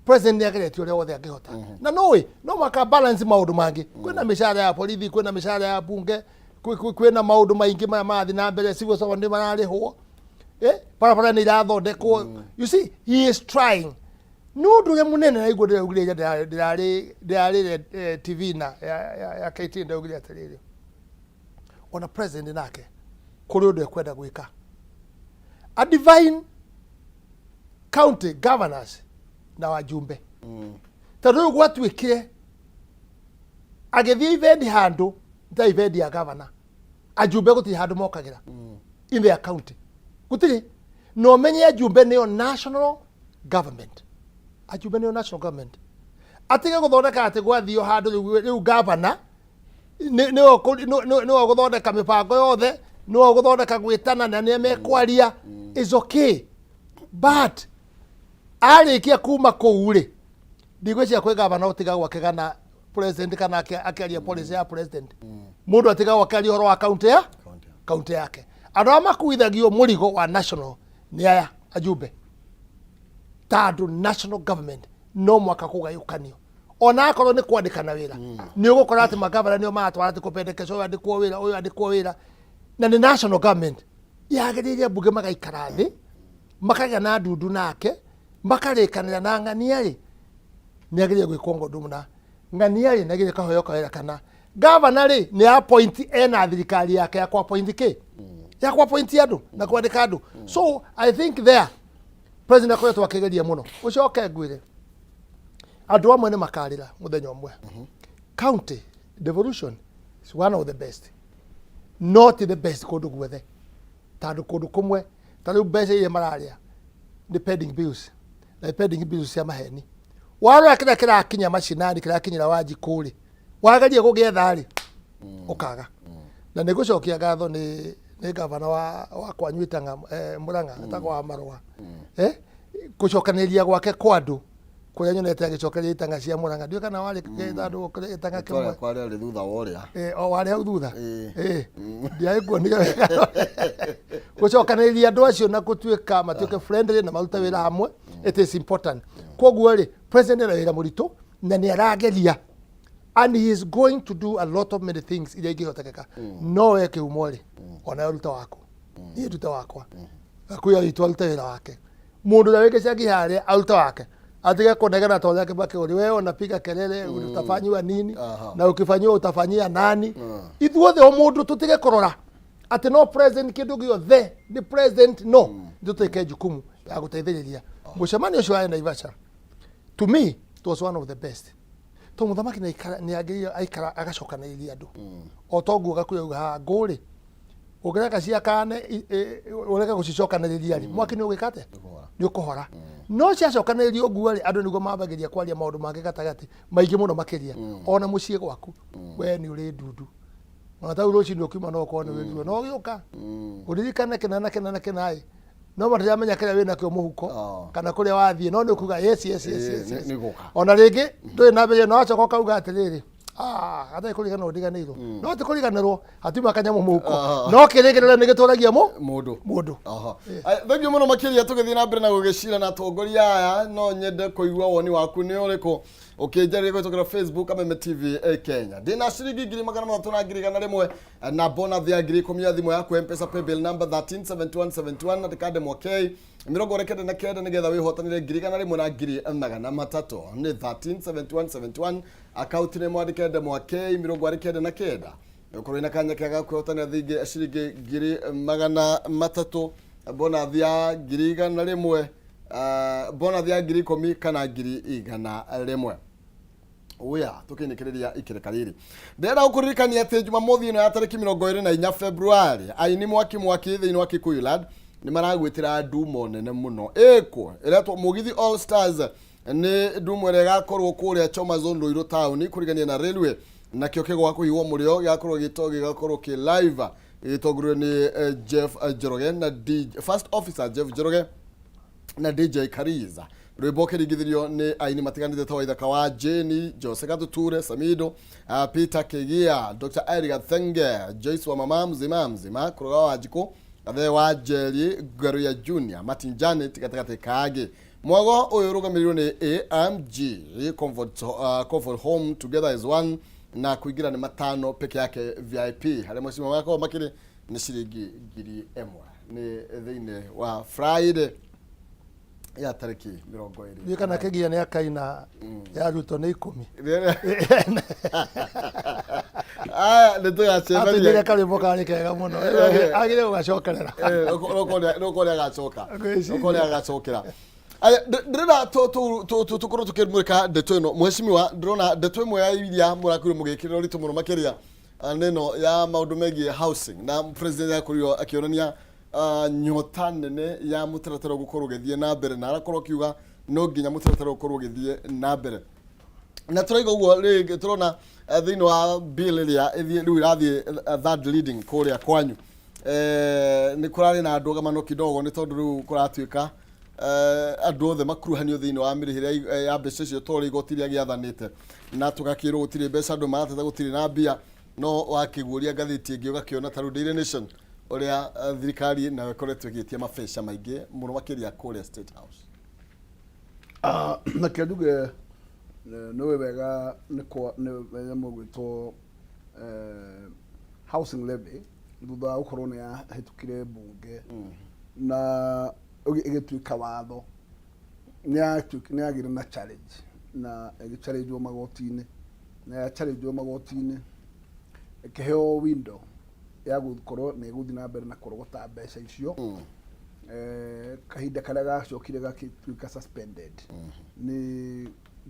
president nĩ ageretie ũrĩa wothe angĩhota na nũĩ no maka balance maũndũ mangĩ. Kwĩna mĩcara ya borithi, kwĩna mĩcara ya bunge, kwĩna maũndũ maingĩ maya marathiĩ na mbere, civil servant nĩ mararĩhwo, barabara nĩ irathondekwo. You see, he is trying. Nĩ ũndũ ũrĩa mũnene naiguo ndĩraugire ira ndĩrarĩ TV na ya KTN, ndĩraugire atĩrĩrĩ, ona president nake kũrĩ ũndũ ekwenda gwĩka a divine county governors na wajumbe, tondũ rĩu gwatuĩkire agĩthiĩ event handũ ta event ya governor, ajumbe gũtirĩ handũ mokagĩra in their county, gũtirĩ. Na ũmenye ajumbe nĩo national government, ajumbe nĩo national government. Atige gũthondeka atĩ gwathio handũ rĩu governor nĩwe nĩwe ũgũthondeka mĩbango yothe, nĩwe ũgũthondeka gwĩtana na nĩe mekwaria. Is okay, but arĩkia kuma kũu rĩ, ndigwĩciria kwĩ gavana ũtigagwo akĩgana president kana akĩaria policy ya president. Mũndũ atigagwo akĩaria ũhoro wa kaunti ya kaunti yake. Andũ arĩa makuithagio mũrigo wa national nĩ aya ajumbe, tondũ national government no mwaka kũgayũkanio ona akorwo nĩ kwandĩkana wĩra. Nĩ ũgũkora atĩ magavana nĩo maratwara atĩ kũpendekeca ũyũ andĩkwo wĩra, ũyũ andĩkwo wĩra, na nĩ national government. Yagĩrĩire mbunge magaikara thĩ, makagĩa na ndundu nake, makarĩkanĩra na ng'ania rĩ nĩ agĩrĩire gwĩkwo ũndũ mũna, ng'ania rĩ nĩ agĩrĩire kaheo kawĩra, kana gavana rĩ nĩ appoint ena thirikari yake ya kwa-appoint kĩ ya kwa-appoint andũ na kwandĩka andũ. So I think there president akoretwo akĩgeria mũno. Ũcoke ngwĩre, andũ amwe nĩ makarĩra mũthenya ũmwe. County devolution is one of the best, not the best kũndũ guothe, tondũ kũndũ kũmwe ta rĩu mbeca iria mararĩa nĩ pending bills, na nĩ pending bills cia maheni. Warora kĩrĩa kĩrakinya macinani, kĩrakinyĩra Wanjikũ rĩ, wageria gũgĩetha rĩ, ũkaga. Na nĩ ngũcokia ngatho nĩ gavana wa kwanyu Itang'a, Murang'a, etagwo wa Marũa, gũcokanĩrĩria gwake kwa andũ kũrĩa nyonete agĩcokeria itang'a cia Murang'a. Ndiũĩ kana warĩ handũ gĩtang'a kĩmwe. Kwarĩa rĩ thutha wa ũrĩa. O warĩ hau thutha. Ndiagĩkuonire wega. Gũcokanĩrĩria andũ acio na gũtuĩka matuĩke friendly na marute wĩra hamwe, it is important. Koguo rĩ, president ena wĩra mũritũ na nĩ arageria and he is going to do a lot of many things iria ingĩhotekeka. No we kĩhumo rĩ, ona we ruta waku, niĩ ndute wakwa, gakuya witũ arute wĩra wake, mũndũ ũrĩa wĩ gĩcagi harĩa arute wake, atige kũnegena ta ũrĩa Kibaki ũrĩ wewe unapiga kelele, utafanyiwa nini? Na ukifanyiwa utafanyia nani? Ithuothe o mũndũ tũtige kũrora atĩ no president, kĩndũ gĩothe nĩ president. No nĩ jukumu ya gũteithĩrĩria. Mũcemanio ũcio wa Naivasha, to me it was one of the best, to mũthamaki nĩ agĩrĩire aikara agacokanĩrĩria andũ o toguo gakuya uga haha ngũrĩ ũngĩreka ciakane ũreke gũcicokanĩrĩria rĩ, mwaki nĩ ũgĩka atĩa? Nĩ ũkũhora. No ciacokanĩrĩrio ũguo rĩ, andũ nĩguo mambagĩria kwaria maũndũ mangĩ gatagatĩ maingĩ mũno makĩria. Ona mũciĩ gwaku we nĩ ũrĩ ndundu, ona tau rũcinĩ ũkiuma no ũkorwo nĩ wĩ ndundu, no ũgĩũka ũririkane kĩna na kĩna na kĩna ĩ, no matiramenya kĩrĩa wĩ nakĩo mũhuko kana kũrĩa wathiĩ, no nĩ ũkuga yes. Nĩ gũka. Ona rĩngĩ ndũrĩ na mbeca, no wacoka ũkauga atĩrĩrĩ, "Ah, hatarĩ kũriganĩrwo ndiganĩirwo." No ti kũriganĩrwo, hatima kanyamũ mũhuko, no kĩrĩgĩrĩro nĩ gĩtũragia mũ mũndũ. Mũndũ. Aha. Ai, thengiũ mũno makĩria. Tũgĩthiĩ na mbere na gũgĩcira na atongoria aya, no nyende kũigua woni waku nĩ ũrĩkũ ũkĩnjarĩria kũhĩtũkĩra Facebook Kameme TV Kenya. Ndĩna ciringi 300,000 na 100,000 na bonus ya 10,000 ya thimũ yaku M-Pesa paybill number 137171 na ndĩkandemwa K 99, nĩgetha wĩhotanĩre 100,000 na 300,000. Nĩ 137171, akaunti nĩ mwandĩke ndemwa K 99, ũkorwo ina kanya kega kwĩhotanĩra thingĩ ciringi 300,000, bonus ya 100,000, bonus ya 10,000 kana 100,000. Oya, tukinĩkĩrĩria ikĩrĩka rĩrĩ, ndĩrenda gũkũririkania atĩ Jumamothi ĩno ya tarĩki 24 February, aini mwaki mwaki thĩinĩ wa Kikuyu Land nĩ maragwĩtĩra ndumo nene mũno ĩkwo ĩretwo Mũgithi All Stars. Nĩ ndumo ĩrĩa ĩgakorwo kũrĩa Choma Zone, Ruiru Town, kũrigania na railway. Nakĩo kĩgwa kũhigwo mũrĩo gĩgakorwo gĩto gĩgakorwo kĩ live gĩgĩtongorio nĩ Jeff Njoroge na DJ, First Officer Jeff Njoroge na DJ Kariza. Rwĩmbo kĩringithirio nĩ aini matiganĩte ta Waithaka wa Jane, Jose Gatuture, Samido, Peter Kigia, Dr. Eric Gathenge, Joyce wa Mama Mzima Mzima, Kuruga wa Wanjikũ, Gathe wa Njeri, Ngaruya Junior, Martin Janet gatagatĩ kangĩ. Mwago ũyũ ũrũgamĩrĩirwo nĩ AMG Comfort, Comfort Home Together as One na kũingĩra nĩ matano peke yake VIP harĩa mheshimiwa magakorwo makĩrĩ nĩ ciringi 1000 nĩ thĩinĩ wa Friday ya tarĩki 20. Ndiũĩ kana kĩgia nĩ akaina ya Ruto nĩ 10. Aya nĩ atũinĩre tũgacemania. Karwĩmbo karĩ kega mũno agĩrĩire gũgacokerera. Nũkorwo nĩ agacoka. Ngwĩciria. Nũkorwo nĩ agacokera. Aya, ndĩrenda tũkorwo tũkĩmũrĩka ndeto ĩno mheshimiwa. Ndĩrona ndeto ĩmwe ya iria mũrakorirwo mũgĩkĩrĩra ũritũ mũno makĩria nĩ ĩno ya maũndũ megiĩ housing na president akorirwo akĩonania nyota nene ya mũtaratara gũkorwo ũgĩthiĩ na mbere na arakorwo akiuga no nginya mũtaratara ũkorwo ũgĩthiĩ na mbere na tũraiga ũguo rĩngĩ tũrona thĩinĩ wa bill ĩrĩa ĩthiĩ rĩu ĩrathiĩ third reading kũrĩa kwanyu nĩ kũrarĩ na ndũgamano kidogo nĩ tondũ rĩu kũratuĩka andũ othe makuruhanio thĩinĩ wa mĩrĩhĩre ya mbeca icio ta ũrĩa igoti rĩa gĩathanĩte na tũgakĩrwo gũtirĩ mbeca andũ marateta gũtirĩ na mbia no wakĩguũria ngathĩti ĩngĩ ũgakĩona ta rĩu Daily Nation ũrĩa thirikari nayo ĩkoretwo ĩgĩtia mabeca maingĩ mũno makĩria kũrĩa State House. Na kĩo njuge nĩ ũĩ wega nĩ kwa nĩ nyamũ ĩgwĩtwo housing levy thutha wa gũkorwo nĩ yahĩtũkire mbunge na ĩgĩtuĩka watho nĩ yagĩire na challenge na ĩgĩ-challengewo magoti-inĩ na ya challengewo magoti-inĩ ĩkĩheo window ya gũkorwo nĩ ĩgũthiĩ na mbere na kũrogota mbeca icio kahinda karĩa gacokire gagĩtuĩka suspended nĩ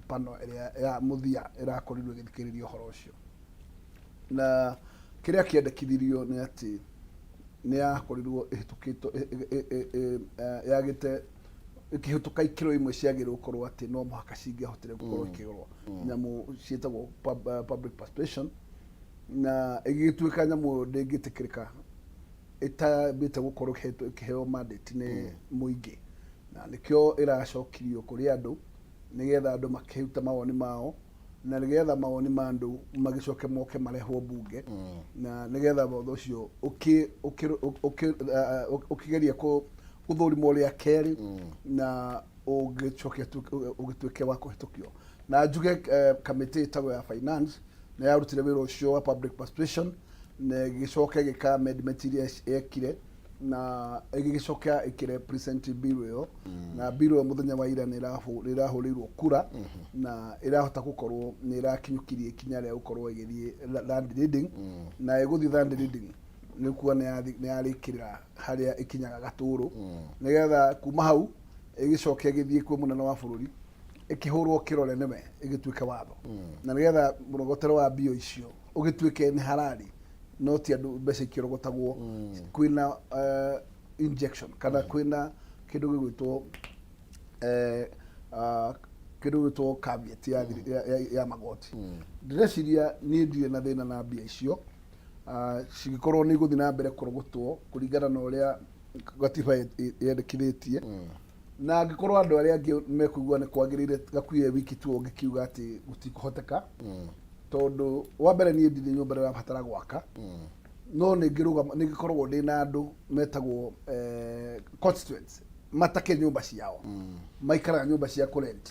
panel ĩrĩa ya mũthia ĩrakorirwo ĩgĩthikĩrĩria ũhoro ũcio na kĩrĩa kĩendekithirio nĩ atĩ nĩ yakorirwo ĩhĩtũkĩtwo yagĩte ĩkĩhĩtũka ikĩro imwe ciagĩrĩirwo gũkorwo atĩ no mũhaka cingĩahotire gũkorwo ikĩgũrwo nyamũ ciĩtagwo public participation na ĩgĩtuĩka nyamũ ĩyo ndĩngĩtĩkĩrĩka ĩtambĩte gũkorwo ĩkĩheo mandate nĩ mũingĩ na nĩkĩo ĩracokirio kũrĩ andũ nĩgetha andũ makĩruta mawoni mao na nĩgetha mawoni ma andũ magĩcoke moke marehwo mbunge na nĩgetha watho ũcio ũkĩgeria gũthũrimwo rĩa kerĩ na ũgĩcoke ũgĩtuĩke wa kũhĩtũkio na njuge kamĩtĩ ĩtagwo ya finance nĩ yarutire wĩra ũcio wa public participation na ĩgĩcoka ĩgĩka amendment iria yekire na ĩgĩgĩcoka ĩkĩre present bill ĩyo na bill ĩyo mũthenya wa ira nĩ ĩrahũrĩirwo kura na ĩrahota gũkorwo nĩ ĩrakinyũkirie ikinya rĩa gũkorwo ĩgĩthiĩ third reading na ĩgũthiĩ third reading nĩ kuga nĩ yarĩkĩrĩra harĩa ĩkinyaga gatũrũ nĩgetha kuma hau ĩgĩcoke ĩgĩthiĩ kwĩ mũnene wa bũrũri ĩkĩhũrwo kĩrore nĩwe ĩgĩtuĩke watho na nĩgetha mũrogotero wa mbio icio ũgĩtuĩke nĩ harari no ti andũ mbeca ikĩrogotagwo kwĩna injection kana kwĩna kĩndũ gĩgwĩtwo kĩndũ gĩgwĩtwo caveat ya magoti. Ndĩreciria niĩ ndirĩ na thĩna na mbia icio cingĩkorwo nĩ igũthiĩ na mbere kũrogotwo kũringana na ũrĩa gatiba yendekithĩtie na angĩkorwo andũ arĩa angĩ mekũigua nĩ kwagĩrĩire gakuire wiki tu ũngĩkiuga atĩ gũtikũhoteka tondũ wa mbere niĩ ndirĩ nyũmba ndĩrabatara gwaka no nĩ ngĩrũgama nĩ ngĩkoragwo ndĩ na andũ metagwo constituents matakĩrĩ nyũmba ciao maikaraga nyũmba cia kũrent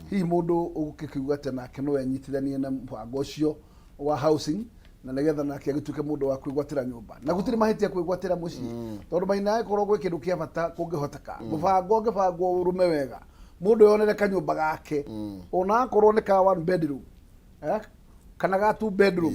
hihi mũndũ ũgũkĩkiuga atĩ nake no enyitithanie na mũbango ũcio wa housing na nĩgetha nake agĩtuĩke mũndũ wa kwĩgwatĩra nyũmba na gũtirĩ mahĩtia kwĩgwatĩra mũciĩ tondũ maina angĩkorwo gwĩ kĩndũ kĩa bata kũngĩhoteka mũbango ũngĩbangwo ũrũme wega mũndũ yonere kanyũmba gake ona akorwo nĩ ka one bedroom kana ga two bedroom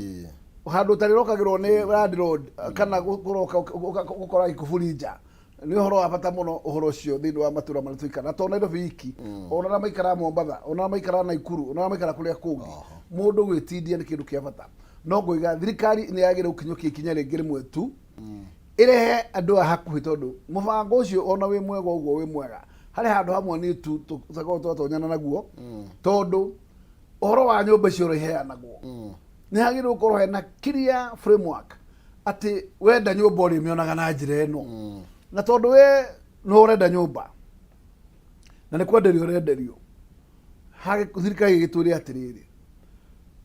handũ ũtarĩrokagĩrwo nĩ landlord kana gũroka gũkora gĩkuburi nja nĩ ũhoro wa bata mũno ũhoro ũcio thĩinĩ wa matũra marĩa tũikara na to Nairobi iki ona arĩa maikaraga Mombatha ona arĩa maikaraga Naikuru ona arĩa maikaraga kũrĩa kũngĩ mũndũ gwĩtindia nĩ kĩndũ kĩa bata no ngũiga thirikari nĩ yagĩrĩire gũkinyũkia ikinya rĩngĩ rĩmwe tu ĩrehe andũ a hakuhĩ tondũ mũbango ũcio ona wĩ mwega ũguo wĩ mwega harĩ handũ hamwe niĩ tu tũkoragwo twatonyana naguo tondũ ũhoro wa nyũmba icio ũrĩa iheanagwo. Nĩ hagĩrĩirwo gũkorwo hena clear framework atĩ wenda nyũmba ũrĩmĩonaga na njĩra ĩno, na tondũ we nĩ ũrenda nyũmba na nĩ kwenderio ũrenderio, thirikari ĩgĩtwĩre atĩrĩrĩ,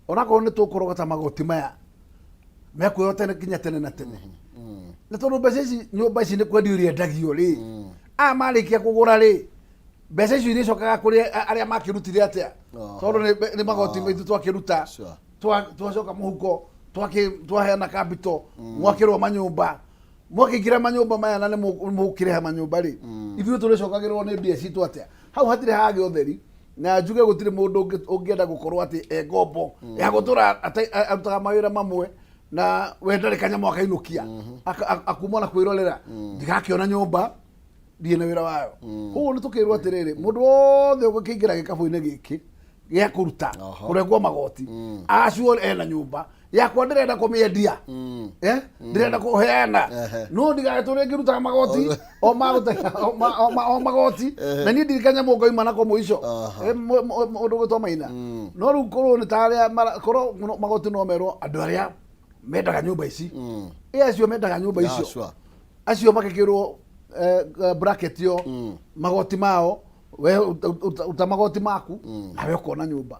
onakorwo nĩ tũkũrogota magoti maya mekuoywo tene nginya tene na tene, na tondũ mbeca ici, nyũmba ici nĩ kwendio irĩendagio rĩ, aya marĩkia kũgũra rĩ, mbeca icio irĩcokaga kũrĩ arĩa makĩrutire atĩa? Tondũ nĩ magoti maitũ twakĩruta. Twacoka mũhuko, twaheana capital, mwakĩrwo manyũmba, mwakĩingĩra manyũmba maya na nĩ mũkĩrĩha manyũmba rĩ, ithuĩ tũrĩcokagĩrwo nĩ mbia citũ atĩa? Hau hatirĩ hagĩa ũtheri, na njuge gũtirĩ mũndũ ũngĩenda gũkorwo atĩ e ngombo ya gũtũra arutaga mawĩra mamwe na we ndarĩ kanyamũ akainũkia. Akuma na kwĩrorera, ndigakĩona nyũmba ndirĩ na wĩra wayo. Koguo nĩ tũkĩrwo atĩrĩrĩ, mũndũ wothe ũgũkĩingĩra gĩkabũ-inĩ gĩkĩ gĩa kũruta kũrengwo magoti acio ena nyũmba yakwa, ndĩrenda kũmĩendia, ndĩrenda kũheana, no ndigatũre ngĩrutaga magoti o o magoti na niĩ ndirĩ kanyamũ ngoima nako mũico. Ũndũ gwĩtwo Maina, no rĩu korwo nĩ ta arĩa korwo magoti no merwo andũ arĩa mendaga nyũmba ici, ĩ acio mendaga nyũmba icio, acio magĩkĩrwo bracket yo magoti mao, we uta magoti maku nawe ũkona nyũmba.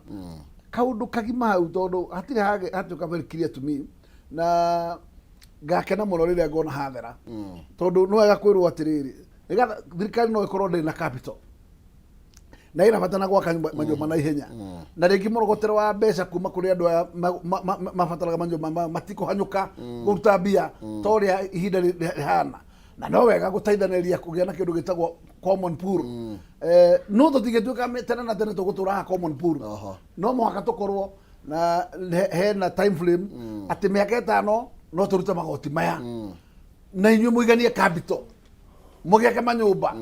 Kaũndũ kagima hau, tondũ hatirĩ hatuĩka very clear to me, na ngakena mũno rĩrĩa ngona hathera, tondũ nĩ wega kwĩrwo atĩrĩrĩ, nĩgetha thirikari no ĩkorwo ndĩrĩ na capital na ĩna bata na gwaka manyũmba na ihenya, na rĩngĩ mũrogotero wa mbeca kuma kũrĩ andũ aya mabataraga manyũmba matikũhanyũka kũruta mbia ta ũrĩa ihinda rĩhana, na no wega gũteithanĩria kũgĩa na kĩndũ gĩtagwo common pool. No tũtingĩtuĩka tene na tene tũgũtũraga common pool. No mũhaka tũkorwo na hena time frame atĩ mĩaka 5 no tũrute magoti maya na inyuĩ mũiganie capital mũgĩake manyũmba,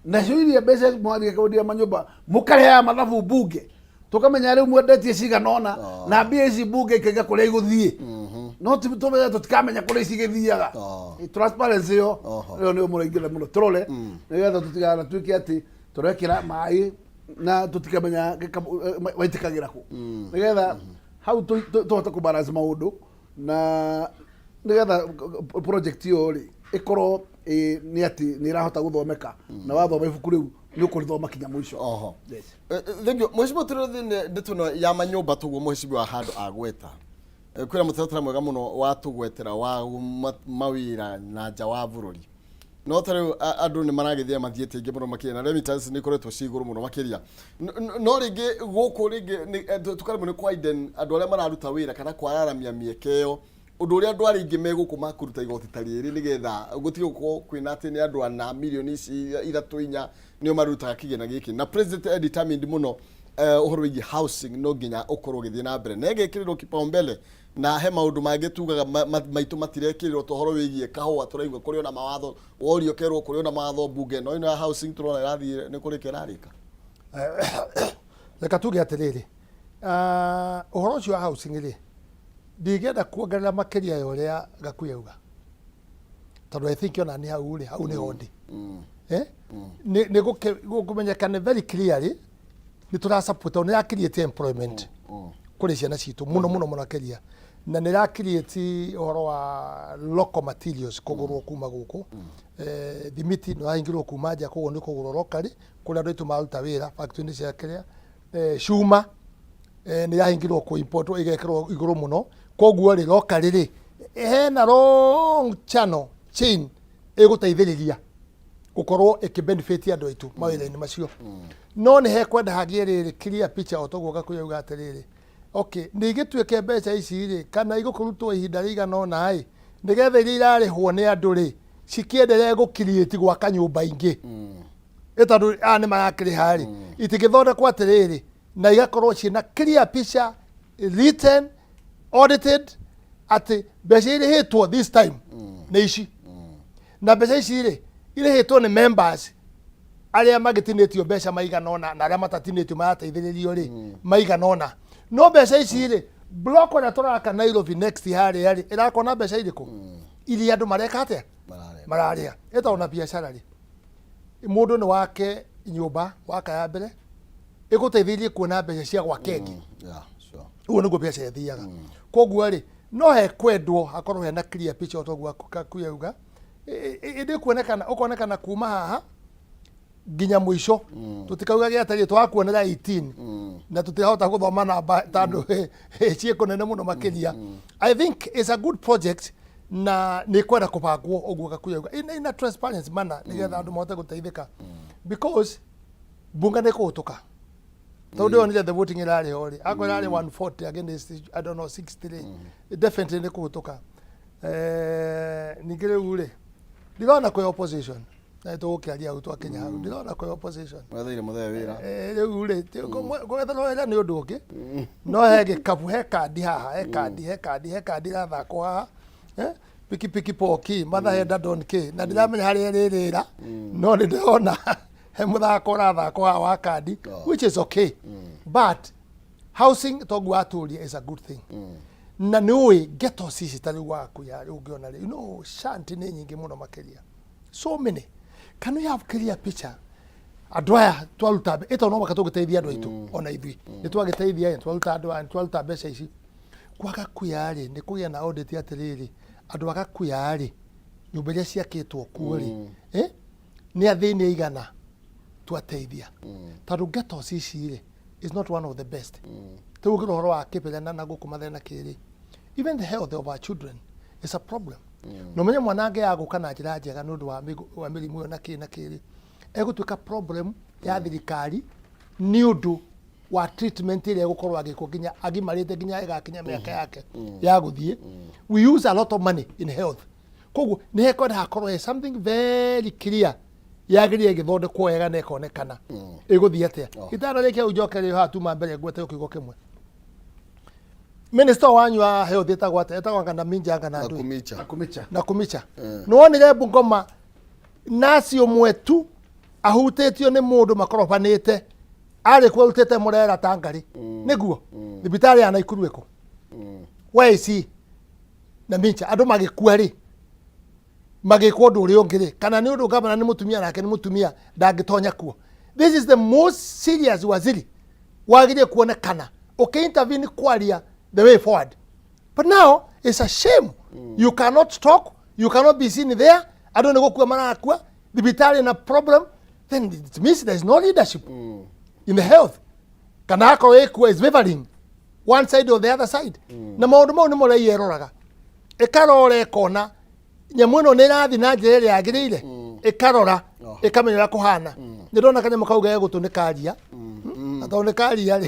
nacio iria mbeca mwarĩkia kwendia manyũmba mũkarehaga mathabu mbunge, tũkamenya rĩu mwendetie cigana ũna, na mbia ici mbunge ikaiga kũrĩa igũthiĩ, no tũmenye tũtikamenya kũrĩa cigĩthiaga. Transparency ĩyo ĩyo nĩyo mũraingĩra mũno, tũrore nĩgetha tũtiganatuĩke atĩ tũrekĩra maĩ na tũtikamenya waitĩkagĩra kũ, nĩgetha hau tũhote kũ balance maũndũ, na nĩgetha project ĩyo rĩ ĩkorwo nĩ atĩ nĩ ĩrahota gũthomeka, na wathoma ibuku rĩu nĩ ũkũrĩthoma kinya mũico. Yes. Thank you, mheshimiwa. Tũrĩ thĩinĩ ndeto ĩno ya manyũmba tũguo mheshimiwa handũ agweta. Kwĩna mũtaratara mwega mũno wa tũgwetera wa mawĩra na nja wa bũrũri, no ta rĩu andũ nĩ maragĩthĩa mathiĩte aingĩ mũno makĩria, na remittance nĩ ikoretwo ci igũrũ mũno makĩria. No rĩngĩ gũkũ rĩngĩ tũkaremwo nĩ kwa-widen andũ arĩa mararuta wĩra kana kwararamia mĩeke ĩyo, ũndũ ũrĩa andũ arĩa aingĩ megũkũ makũruta igoti ta rĩrĩ, nĩgetha gũtige gũkorwo kwĩna atĩ nĩ andũ ana mirioni ici ithatũ inya nĩo marutaga kĩgĩna gĩkĩ. Na president e determined mũno, ũhoro wĩgiĩ housing no nginya ũkorwo ũgĩthiĩ na mbere na ĩgekĩrĩrwo kipaumbele, na he maũndũ mangĩ tugaga maitũ matirekĩrĩrwo, ta ũhoro wĩgiĩ kahũa, tũraigua kũrĩ ona mawatho, worio kerwo kũrĩ ona mawatho mbunge, no ĩno ya housing tũrona ĩrathiĩ nĩ kũrĩka ĩrarĩka. Reka tuge atĩrĩrĩ, ũhoro ũcio wa housing rĩ, ndingĩenda kuongerera makĩria ya ũrĩa Gakuya auga, tondũ I think ona nĩ hau rĩ, hau nĩho ndĩ. Nĩ gũkũmenyeka nĩ very clearly nĩ tũra support, tondũ nĩ ya create employment kũrĩ ciana citũ mũno mũno mũno makĩria, na nĩ ĩra create ũhoro wa local materials kũgũrwo kuma gũkũ. Thimiti nĩ wahingĩrwo kuma nja, koguo nĩ kũgũrwo locally kũrĩa andũ aitũ maruta wĩra factory-inĩ cia kĩrĩa. Cuma nĩ yahingĩrwo kũ import ĩgekĩrwo igũrũ mũno, koguo rĩ, locally rĩ, hena long channel chain ĩgũteithĩrĩria gũkorwo ĩkĩ benefit andũ aitũ mawĩra-inĩ macio. No nĩ hekwenda hagĩe rĩrĩ clear picture, o toguo Gakuya auga atĩrĩrĩ, okay, nĩ igĩtuĩke mbeca ici rĩ, kana igũkĩrutwo ihinda rĩigana ũna ĩ, nĩgetha iria irarĩhwo nĩ andũ rĩ, cikĩenderee gũ create gwaka nyũmba ingĩ, ĩ tondũ aya nĩ marakĩrĩha rĩ, itingĩthondekwo atĩrĩrĩ na igakorwo ciĩna clear picture, written, audited, atĩ mbeca irĩhĩtwo this time nĩ ici, na mbeca ici rĩ, irĩhĩtwo nĩ members arĩa magĩtinĩtio mbeca maigana ũna, na arĩa matatinĩtio marateithĩrĩrio rĩ maigana ũna. No mbeca ici rĩ, block ĩrĩa tũraka Nairobi next harĩa rĩ, ĩrakwo na mbeca irĩkũ iria andũ mareka atĩa? Mararĩa. Mararĩa. Ĩtagwo na biacara rĩ, mũndũ nĩ wake nyũmba waka ya mbere ĩgũteithĩrĩrie kuona mbeca cia gwaka ĩngĩ. Ũguo nĩguo biacara ĩthiaga. Koguo rĩ, no hekwendwo hakorwo hena clear picture toguo Gakuya auga, ĩndĩ kuonekana ũkonekana kuma haha nginya mũico. Tũtikauga gĩatariĩ twakuonera 18 na tũtirahota gũthoma namba tondũ ciĩ kũnene mũno makĩria. I think it's a good project na nĩ kwenda kũbangwo ũguo Gakuya auga in a transparency manner, nĩgetha andũ mahote gũteithĩka, because bunga nĩ kũhũtũka, tondũ ndĩronire the voting ĩrarĩ ho rĩ, akorwo ĩrarĩ 140 against, I don't know, 63, definitely nĩ kũhũtũka. Ningĩ rĩu rĩ, ndirona kwĩ opposition, na nĩ tũgũkĩaria hau twakinya hau, ndirona kwĩ opposition. Wetheire mũthee wĩra. Rĩu rĩ, gwetherwo wĩra nĩ ũndũ ũngĩ, no he gĩkabu, he kandi haha, he kandi, he kandi, he kandi irathakwo haha. Pikipiki poki matha henda don k na ndiramenya harĩa ĩrĩrĩra, no nĩ ndĩrona he mũthako ũrathakwo haha wa kandi, which is okay, but housing toguo watũria is a good thing. Na nĩ ũĩ ghettos ici ta rĩu waku ya rĩu ũngĩona rĩ, shanty nĩ nyingĩ mũno makĩria, so many. Can we have clear picture andũ aya twaruta ĩto no maka tũgĩteithia andũ aitũ, ona ithuĩ nĩ twagĩteithia ĩ, twaruta andũ aya, twaruta mbeca ici kwa Gakuya rĩ, nĩ kũgĩa na audit atĩrĩrĩ, andũ a Gakuya rĩ, nyũmba iria ciakĩtwo kuo rĩ, nĩ athĩni aigana twateithia? Tondũ ghettos ici rĩ is not one of the best. Rĩu ũngĩrora ũhoro wa Kĩbera na gũkũ Mathare na kĩrĩ, even the health of our children is a problem. Na ũmenye mwana angĩaga gũka na njĩra njega nĩ ũndũ wa mĩrimũ ĩyo na kĩ na kĩrĩ, egũtuĩka problem ya thirikari nĩ ũndũ wa treatment ĩrĩa egũkorwo agĩkwo nginya agimarĩte, nginya ĩgakinya mĩaka yake ya gũthiĩ. We use a lot of money in health, koguo nĩ hekwenda hakorwo he something very clear yagĩrĩire ĩgĩthondekwo wega na ĩkonekana ĩgũthiĩ atĩa. Itanarĩkia hau, njoke rĩ haha tuma mbere ngwete kiugo kĩmwe. Minister wanyu wa health ĩtagwo atĩa? Ĩtagwo anga Naminja, anga na ndũĩ. Nakumicha. Nakumicha. Nakumicha. Nĩwonire Bungoma nasi ũmwe tu ahutĩtio nĩ mũndũ makorobanĩte, arĩ kuo arutĩte mũrera ta ngarĩ nĩguo thibitarĩ ya Naikuru ĩkũ? Where is he? Namincha, andũ magĩkua rĩ, magĩkwo ũndũ ũrĩa ũngĩ rĩ, kana nĩ ũndũ gavana nĩ mũtumia nake nĩ mũtumia ndangĩtonya kuo? This is the most serious waziri wagĩrĩire kuonekana ũkĩ-intervene kwaria the way forward, but now it's a shame. You cannot talk, you cannot be seen there. Andũ nĩ gũkua marakua, thibitarĩ na problem, then it means there is no leadership in the health, kana akorwo ĩkuo is favoring one side or the other side. Na maũndũ mau nĩmo raia ĩroraga, ĩkarora ĩkona nyamũ ĩno nĩ ĩrathiĩ na njĩra ĩrĩa yagĩrĩire, ĩkarora ĩkamenya ũrĩa kũhana. Nĩ ndona kanyamũ kau gegũtũ nĩ karia, na tondũ nĩ karia rĩ.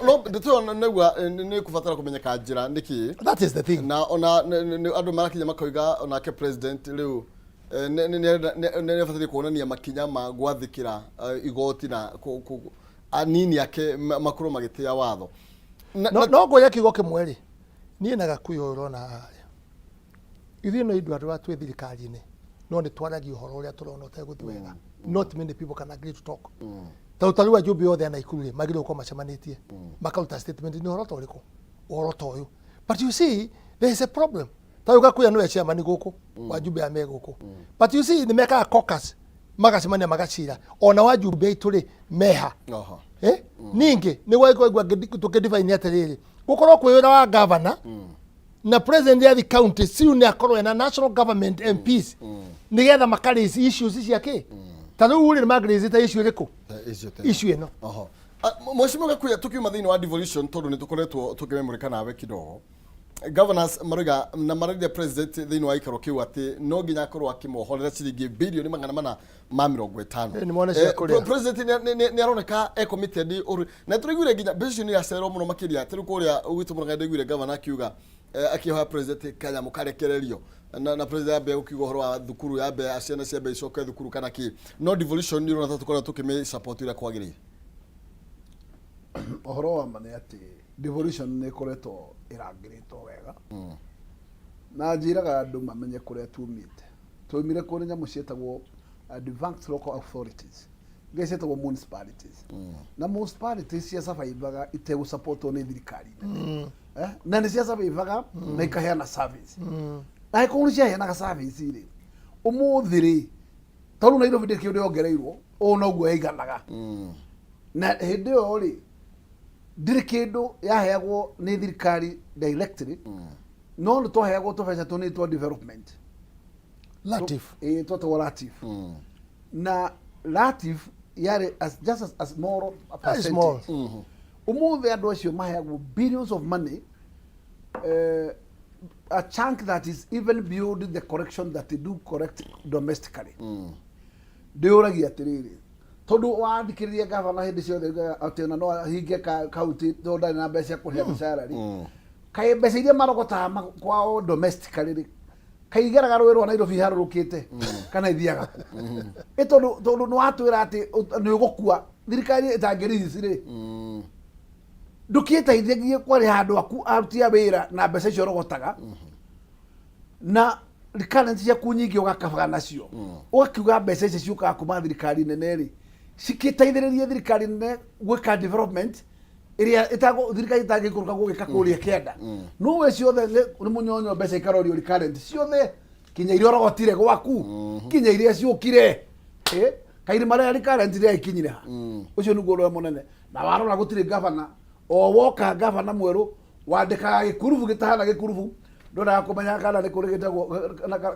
No ndeto ĩyo naigua nĩ kũbatara kũmenyeka njĩra nĩkĩ. That is the thing. Na ona andũ marakinya makoiga onake president rĩu nĩ abataire kuonania makinya ma gwathĩkĩra igoti na anini ake makorwo magĩtĩa watho. No ngwĩre kiugo kĩmwe rĩ, niĩ na Gakuyu ũyũ ũrona haha rĩ, ithuĩ no ithuĩ andũ arĩa twĩ thirikari-inĩ, no nĩ twaragia ũhoro ũrĩa tũrona ũtegũthiĩ wega. Not many people can agree to talk. Tondũ ta rĩu ajumbe othe a Naikuru rĩ, magĩrĩirwo gũkorwo macemanĩtie makaruta statement nĩ ũhoro ta ũrĩkũ, ũhoro ta ũyũ. But you see, there is a problem. Ta rĩu Gakuya nĩwe chairman gũkũ wajumbe aya me gũkũ, but you see, nĩ mekaga caucus, magacemania, magacira, ona wajumbe aitũ rĩ meha. Ningĩ nĩ gwaigua tũkĩdefine atĩrĩrĩ, gũkorwo kwĩ wĩra wa governor na president ya the county siu nĩ akorwo ena national government MPs nĩgetha makaraise issues cia kĩ. Ta rĩu rĩ, nĩ mangĩraise issue ĩrĩkũ? Issue ta issue ĩno. Oho. Mheshimiwa Gakuya, tukiuma thĩinĩ wa devolution, tondũ nĩ tũkoretwo tũkĩmemũrĩka nawe kidogo, governors maroiga na mararĩria president thĩinĩ wa gĩikaro kĩu atĩ no nginya akorwo akĩmohorera ciringi bilioni 450. Nĩ mone cia kũrĩa. President nĩ aroneka e committed ũru na tũraiguire nginya mbeca icio nĩ iracererwo mũno makĩria. Tarĩu kũrĩa gwitũ Mũrang'a ndaiguire governor akiuga, akĩhoya president kanyamũ karekererio na president ambe gũkiuga ũhoro wa thukuru yambe, ciana ciambe icoke thukuru kana kĩ. No devolution nĩ ũrona ta tũkoragwo tũkĩmĩ support ũrĩa kwagĩrĩire? Ũhoro wa ma nĩ atĩ devolution nĩ ĩkoretwo ĩrangĩrĩtwo wega, na njĩraga andũ mamenye kũrĩa tumĩte. Twaumire kũrĩ nyamũ ciĩtagwo advanced local authorities, iria ciĩtagwo municipalities, na municipalities cia survivaga itegũsupportwo nĩ thirikari nene. Na nĩ cia survivaga na ikaheana service, na angĩkorwo nĩ ciaheanaga service rĩ, ũmũthĩ rĩ, tondũ Nairobi ndĩrĩ kĩndũ yongereirwo, ũũ noguo yaiganaga. Na hĩndĩ ĩyo rĩ, Ndirĩ kĩndũ yaheagwo nĩ thirikari directly, no nĩ twaheagwo tũbeca tũnini twa development. Latif. Ĩĩ, twetagwo Latif. Na Latif yarĩ as, just as, a small Very small. percentage. Ũmũthĩ andũ acio maheagwo billions of money, a chunk that is even beyond the correction that they do correct domestically. Ndĩũragia atĩrĩrĩ, tondũ wathikĩrĩria gavana hĩndĩ ciothe augaga atĩ ona no ahinge kaunti tondũ ndarĩ na mbeca cia kũrĩha mĩcara rĩ, kaĩ mbeca iria marogotaga kwao domestically rĩ, kaĩ igeraga rũĩ rwa Nairobi iharũrũkĩte kana ithiaga kũ? Ĩ tondũ nĩ watwĩra atĩ nĩ ũgũkua thirikari ĩtangĩ rĩ, ndũkĩteithagie kwarĩha andũ aku aruti a wĩra na mbeca icio ũrogotaga, na recurrent ciaku nyingĩ ũgakabaga nacio, ũgakiuga mbeca ici ciũkaga kuma thirikari nene rĩ, cikĩteithĩrĩrie thirikari nene gwĩka development ĩrĩa thirikari ĩtangĩikũrũka gũgĩka kũrĩa kĩanda. No we ciothe nĩ mũnyonyo, mbeca ikarorio recurrent ciothe, kinya iria ũrogotire gwaku, kinya iria ciũkire. Kairima rĩrĩa recurrent rĩa ikinyire ha? Ũcio nĩguo ũrĩa mũnene. Na warora gũtirĩ gavana o woka, gavana mwerũ wandĩkaga gĩkurubu gĩtahana gĩkurubu, ndwendaga kũmenya kana nĩ kũrĩ gĩtagwo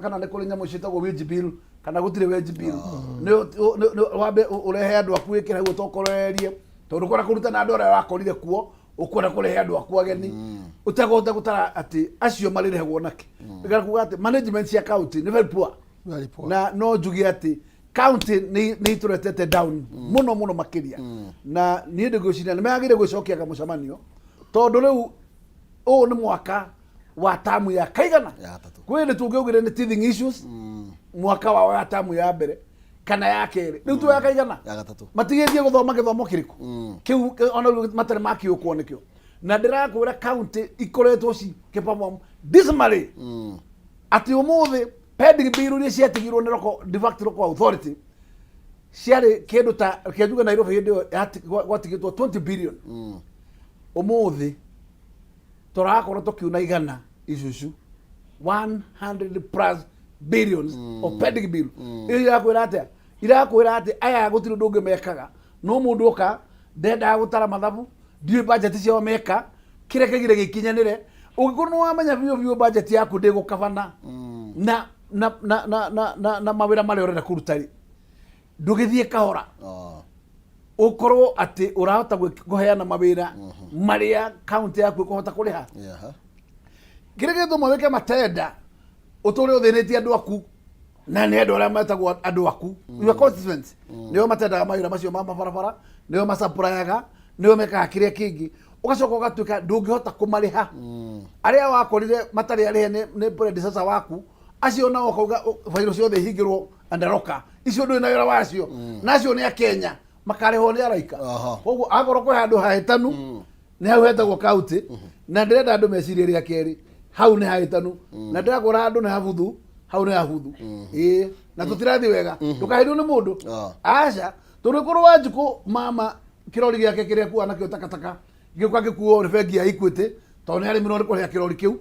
kana nĩ kũrĩ nyamũ ciĩtagwo wage bill kana gũtirĩ wage bill. Nĩ wambe ũrehe andũ aku wĩkĩre hau ũtokorerie, tondũ kwenda kũruta na andũ arĩa wakorire kuo, ũkwenda kũrehe andũ aku ageni ũtegũhota gũtara atĩ acio marĩrehagwo nakĩ. Nĩgetha kuga atĩ management cia county nĩ very poor. Very poor. Na no njuge atĩ county nĩ itũretete down mũno mũno makĩria, na niĩ ndĩgwĩciria nĩ magĩrĩire gwĩcokia kamũcemanio, tondũ rĩu ũyũ nĩ mwaka wa tamu ya kaigana? Ya gatatũ. Kwĩ nĩ tũngĩaugire nĩ teething issues mwaka wao ya tamu ya mbere kana ya kerĩ, rĩu tuoya kaigana? Ya gatatũ. Matigĩtie gũthoma gĩthomo kĩrĩkũ kĩu ona rĩu matarĩ makĩũkwo nĩkĩo. Na ndĩrakwĩra county ikoretwo cikĩperform dismally, atĩ ũmũthĩ pending bill iria ciatigirwo nĩ local, de facto local authority ciarĩ kĩndũ ta, reke njuge, Nairobi hĩndĩ ĩyo gwatigĩtwo 20 billion. Ũmũthĩ tũrakorwo tũkiuna igana icucu, 100 plus billions of pending bill. Ĩyo irakwĩra atĩa? Irakwĩra atĩ aya gũtirĩ ũndũ ũngĩ mekaga, no mũndũ oka ndendaga gũtara mathabu, ndiũĩ budget ciao meka kĩrĩa kĩgire gĩkinyanĩre. Ũngĩkorwo nĩ wamenya biũ biũ budget yaku ndĩgũkabana na mawĩra marĩa ũrenda kũruta rĩ, ndũgĩthiĩ kahora, ũkorwo atĩ ũrahota kũheana mawĩra marĩa kaunti yaku ĩkũhota kũrĩha. Kĩrĩa gĩtũma wĩke matenda ũtũre ũthĩnĩtie andũ aku, na nĩ andũ arĩa metagwo andũ aku, your constituents, nĩo matendaga mawĩra macio ma mabarabara, nĩo macapurayaga, nĩo mekaga kĩrĩa kĩngĩ, ũgacoka ũgatuĩka ndũngĩhota kũmarĩha arĩa wakorire matarĩ arĩhe nĩ predecessor waku acio, nao ũkauga bairo ciothe ihingĩrwo andaroka icio ndũrĩ na wĩra wacio, na acio nĩ akenya makarĩhwo nĩ araika. Koguo akorwo kwĩ handũ hahĩtanu nĩ hau hetagwo kaunti, na ndĩrenda andũ mecirie rĩa kerĩ, hau nĩ hahĩtanu, na ndĩrakũra andũ nĩ habuthu, hau nĩ habuthu, ĩĩ, na tũtirathiĩ wega. Ndũkahĩtwo nĩ mũndũ. Aca, tondũ korwo Wanjikũ mama kĩrori gĩake kĩrĩa kuwa nakĩo takataka gĩũka gĩkuo nĩ bengi ya Equity, tondũ nĩ arĩmirwo nĩ kũrĩha kĩrori kĩu,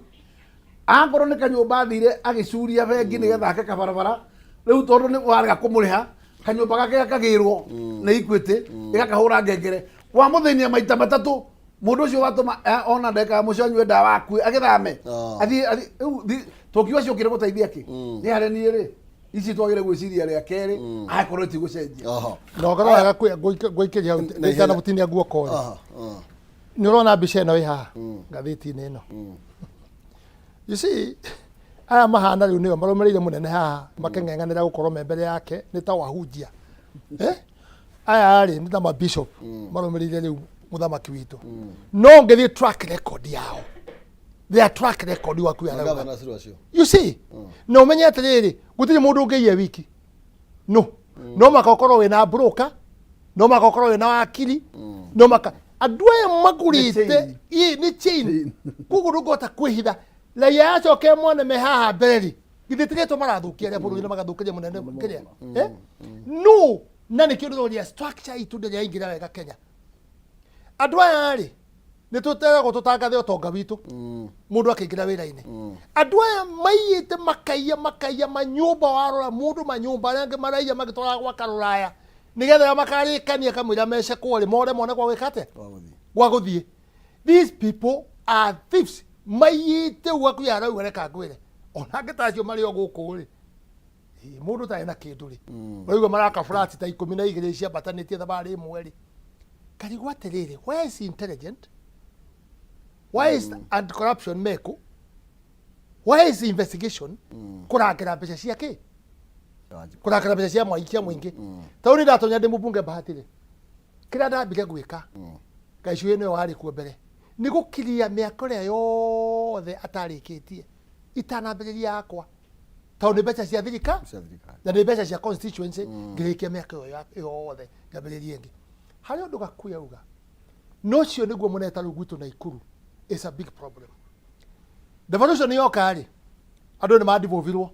akorwo nĩ kanyũmba athire agĩcuria bengi nĩgetha ake kabarabara, rĩu tondũ nĩ warega kũmũrĩha, kanyũmba gake gakagĩrwo nĩ Equity, ĩgakahũra ngengere wamũthĩnia maita matatũ. Mũndũ ũcio watũma ona ndagĩka ya mũico anyue ndawa akue, agĩthame. Athiĩ rĩu tũkiuga ciokire gũteithia kĩ? Nĩ harĩa niĩ rĩ, ici twagĩrĩire gwĩciria rĩa kerĩ angĩkorwo tigũcenjia. Na ũkorwo wega ngũikĩria hau Na ihenya. Itanagũtinia guoko rĩ, nĩ ũrona mbica ĩno ĩ haha ngathĩti-inĩ ĩno? You see, aya mahana rĩu nĩo marũmĩrĩire mũnene haha, makeng'eng'anĩra gũkorwo me mbere yake, nĩ ta wahunjia. Eh? Aya rĩ, nĩ ta mabishop marũmĩrĩire rĩu mũthamaki witũ, no ngĩthiĩ track record yao, their track record waku yarauga. Gavana acio. You see, na ũmenye atĩrĩrĩ, gũtirĩ mũndũ ũngĩiya wiki, no maka ũkorwo wĩna broker, no maka ũkorwo wĩna wakiri, no maka andũ aya magũrĩte. Nĩ chain. Ĩ, nĩ chain, koguo ndũngĩhota kwĩhitha. Raia yacoke mone me haha mbere rĩ, githĩ tigĩtwo marathũkia arĩa bũrũri na magathũkĩria mũnene kĩrĩa? Eh? No na nĩkĩo ndĩroria, structure itũ ndĩrĩ yaingĩra wega Kenya. Andũ aya rĩ, nĩ tũteragwo tũtangathe ũtonga witũ mũndũ akĩingĩra wĩra-inĩ. Andũ aya maiyĩte, makaiya, makaiya manyũmba, warora mũndũ manyũmba arĩa angĩ maraiya magĩtwaraga gwaka rũraya, nĩgetha arĩa makarĩkania kamũira mecekwo rĩ, more mone gwa gwĩka atĩa. Wa gũthiĩ. Gwa gũthiĩ. These people are thieves. Maiyĩte ũguo akuya arauga reka ngwĩre. Ona angĩ ta acio marĩ o gũkũ rĩ. Ĩ, mũndũ ũtarĩ na kĩndũ rĩ. Ũraigua maraka flat ta 12 ciambatanĩtie thabarĩ ĩmwe rĩ. Ngarigwo atĩrĩrĩ, where is intelligent? Why is anti-corruption meko? Why is investigation? Kũrangĩra mbeca cia kĩ? Kũrangĩra mbeca cia mwai cia mũingĩ. Tondũ nĩ ndatonya ndĩ mũmbunge Bahati rĩ. Kĩrĩa ndambire gwĩka, Gaicũhĩ nĩwe warĩ kuo mbere, nĩ gũkiria mĩaka ĩrĩa yothe atarĩkĩtie itanambĩrĩria yakwa. Tondũ nĩ mbeca cia thirikari na nĩ mbeca cia constituency, ngĩrĩkia mĩaka ĩyo yothe ngĩambĩrĩria ĩngĩ. Harĩ ũndũ Gakuya auga, na ũcio nĩguo mũnene ta rĩu gwitũ Naikuru is a big problem. Devolution yoka rĩ, andũ nĩ mandivovirwo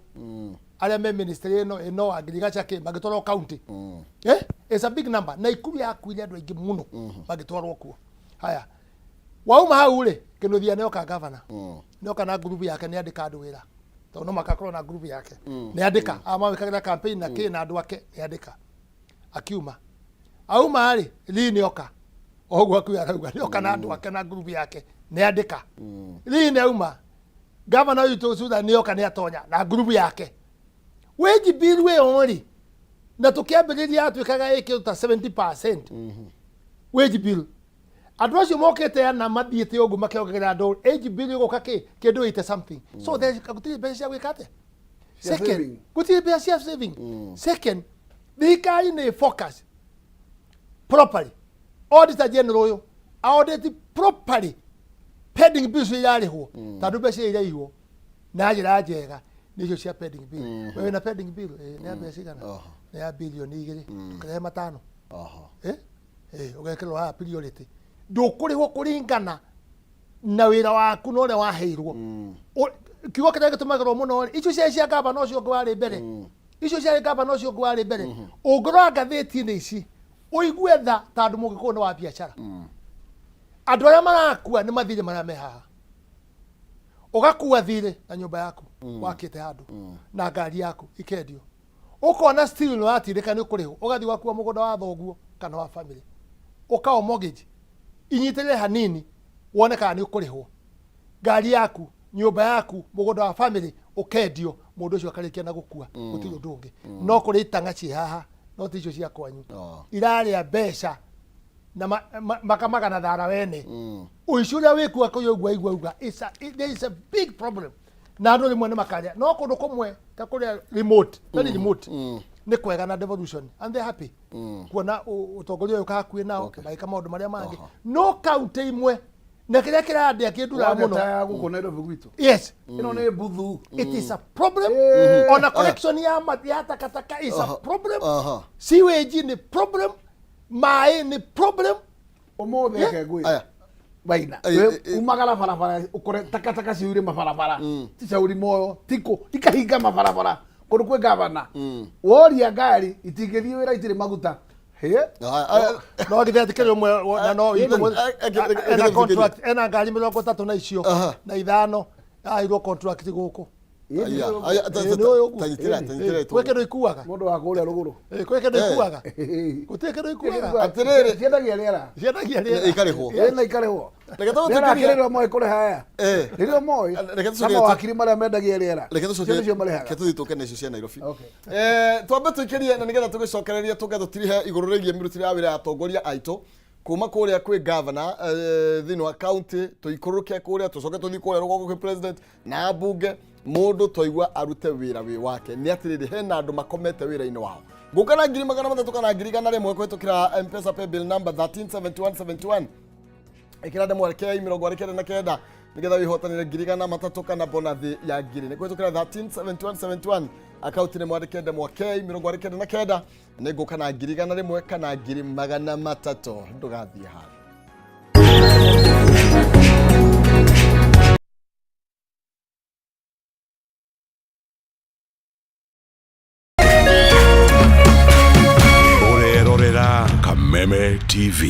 arĩa me ministry ĩno ĩno agriculture kĩ magĩtwarwo county. It's a big number. Naikuru yakuire andũ aingĩ mũno magĩtwarwo kuo. Haya, wauma hau rĩ, Kĩnuthia nĩoka governor, nĩoka na group yake, nĩandĩka andũ wĩra tondũ no makakorwo na group yake, nĩandĩka amawĩkagĩra campaign na kĩ na andũ ake, nĩandĩka akiuma. Auma rĩ, Lee nĩoka oguo akuya arauga nĩoka na andũ ake na group yake, nĩandĩka. Lee nĩauma, gavana witũ Susan nĩoka nĩatonya na group yake. Wage bill ĩyo rĩ, na tũkĩambĩrĩria yatuĩkaga ĩkĩndũ ta 70% wage bill. Andũ acio mokĩte ana mathiĩte ũguo makĩongerera andũ age bill ĩgũka kĩ kĩndũ 80 something. So there gũtirĩ mbeca cia gwĩka atĩa? Cia Second, saving. Gũtirĩ mbeca cia saving. Second, thirikari nĩ focus properly. Auditor general ũyũ audit properly pending bills irarĩhwo, tondũ mbeca iria iraiywo na njĩra njega nĩcio cia pending bill. Wewe na pending bill nĩ ya mbeca cigana? Nĩ ya bilioni 2, tũkĩrehe 5. Ũgekĩrwo haha priority, ndũkũrĩhwo kũringana na wĩra waku na ũrĩa waheirwo. Kiugo kĩrĩa gĩtũmagĩrwo mũno rĩ, icio ciarĩ cia gavana ũcio ũngĩ warĩ mbere, icio ciarĩ gavana ũcio ũngĩ warĩ mbere. Ũngĩrora ngathĩti-inĩ ici ũigue tha, tondũ mũgĩkũyũ nĩ wa biacara. Andũ arĩa marakua nĩ mathirĩ marĩa me haha. Ũgakua thirĩ na nyũmba yaku wakĩte handũ na ngari yaku ikendio, ũkona still nĩ watindĩka nĩ ũkũrĩhwo, ũgathiĩ ũgakua mũgũnda wa thoguo kana wa family, ũkawo mortgage inyitĩrĩre hanini wone kana nĩ ũkũrĩhwo. Ngari yaku, nyũmba yaku, mũgũnda wa family ũkendio, mũndũ ũcio akarĩkia na gũkua, gũtirĩ ũndũ ũngĩ. No kũrĩ itang'a ciĩ haha, no ti icio cia kwanyu, irarĩa mbeca na makamagana thara wene. Ũici ũrĩa wĩkua kũu ũguo aigua auga there is a big problem, na andũ rĩmwe nĩ makarĩa no kũndũ kũmwe ta kũrĩa remote, very remote, nĩ kwega na devolution and they're happy kuona ũtongoria ũyũ hakuhĩ nao, magĩka maũndũ marĩa mangĩ. No kaunti imwe na kĩrĩa kĩrandĩa kĩnduraga mũno ta ya gũkũ Nairobi gwitũ. Yes. Ĩno nĩ mbuthu. It is a problem. Ona collection ya takataka is a problem. Sewage nĩ problem, maĩ nĩ problem. Ũmũthĩ reke ngwĩre. Aya. Maina. Ai, We umagara barabara ukore takataka ciure mabarabara, ti cauri moyo tiko ikahinga mabarabara kũndũ kwĩ gavana woria ngari itingĩthiĩ wĩra itirĩ maguta. Hĩ? Aya, aya. No githĩ atikĩrĩ ũmwe na no ena contract, ena ngari 35 na icio na ithano aheirwo contract gũkũ. Aya, aya, Ĩ, nĩ ũyũ ũguo. tanyitĩra, tanyitĩra. Gwĩ kĩndũ ikuaga. Mũndũ wa kũrĩa rũgũrũ. Ĩ, gwĩ kĩndũ ikuaga, gũtirĩ kĩndũ ikuaga. Atĩrĩrĩ. Ciendagia rĩera. Ciendagia rĩera. Ikarĩhwo. Ĩ, na ikarĩhwo. Reke tũgũtuĩkĩrie- Rĩera kĩrĩ rĩo moĩ kũrĩha aya. Rĩrĩa moĩ Reke na tũcoke- mawakiri marĩa mendagia rĩera. Reke Icio tũcoke nĩcio marĩhaga. reke tũthiĩ tũke na icio cia Nairobi. Okay. Twambe tũikĩrie na nĩgetha tũgĩcokererie tũke tũtirihe igũrũ rĩgiĩ mĩrutĩre ya wĩra ya atongoria aitũ kuma kũrĩa kwĩ governor thĩinĩ wa county, tũikũrũke kũrĩa, tũcoke tũthiĩ kũrĩa rũgongo kwĩ president na mbunge. Mũndũ twaigua arute wĩra wĩ wake nĩ atĩrĩrĩ, hena andũ makomete wĩra-inĩ wao. Ngũka na 300,000 kana 100,000 kũhĩtũkĩra M-Pesa paybill number 137171, ĩkĩra ndemwa K 99 nĩgetha wĩhotanĩre 300,000 kana bonathi ya ngiri. Nĩ kũhĩtũkĩra 137171, akaunti nĩ mwandĩke ndemwa K 99, nĩ ngũka na 100,000 kana 300,000. Ndũgathiĩ handũ. Ũrerorera Kameme TV.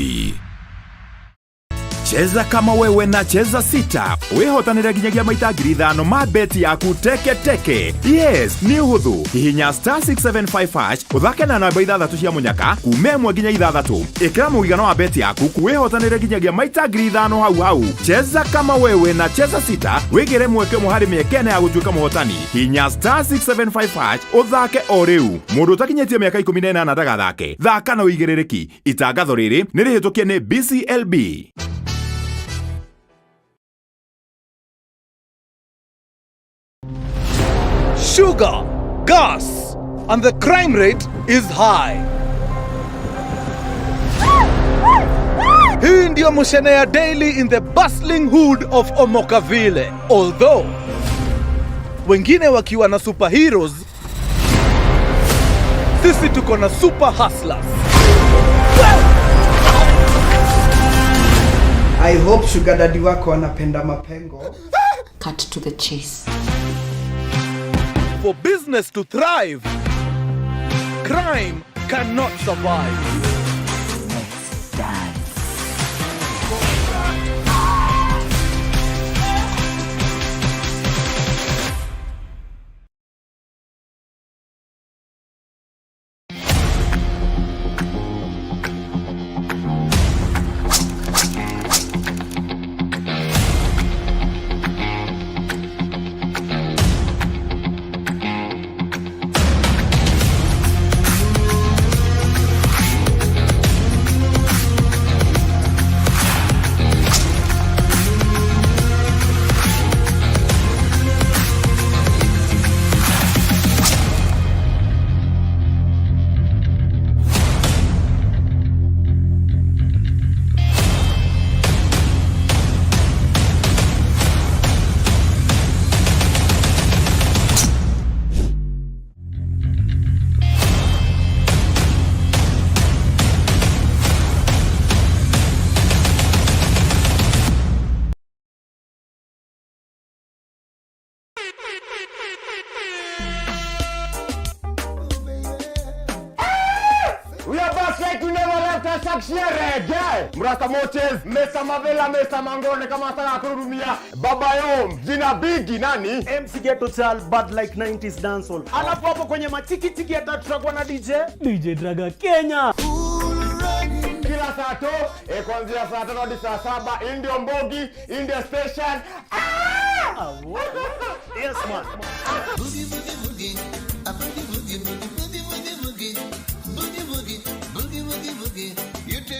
Cheza kama wewe na Cheza Sita wĩhotanĩre nginyagia maita 5,000 ma beti yaku teke teke. Yes, nĩ ũhũthũ. Hihinya star 675 hash ũthake na namba ithathatũ cia mũnyaka kuma 1 nginya 6. Ĩkĩra mũigana wa beti yaku wĩhotanĩre nginyagia maita 5,000 hau hau. Cheza kama wewe na Cheza Sita wĩgĩre mweke ũmwe harĩ mĩeke ĩna ya gũtuĩka mũhotani. Hihinya star 675 hash ũthake o rĩu. Mũndũ ũtakinyĩtie mĩaka 18 ndagathake. Thaka na ũigĩrĩrĩki. Itangatho rĩrĩ nĩ rĩhĩtũkie nĩ BCLB. Sugar, gas, and the crime rate is high. Hii ndiyo mushene ya daily in the bustling hood of Omokaville. Although, wengine wakiwa na superheroes, sisi tuko na super hustlers. I hope sugar daddy wako anapenda mapengo. Cut to the chase. For business to thrive, crime cannot survive. Let's dance. We are back like we never left us reggae. Mrasta Moches, Mr. Mavela, Mr. Mangone kama nataka kurudumia. Baba Yom, jina bigi nani? MC Ghetto Child, bad like 90s dancehall. Alafu hapo kwenye matiki tiki hata tutakuwa na DJ DJ Draga Kenya. Kila saa to, kuanzia saa 5 hadi saa 7, Indio Mbogi, India Station. Ah! Yes man. Boogie boogie boogie, a boogie boogie boogie boogie boogie boogie. Boogie boogie, boogie boogie boogie. You too.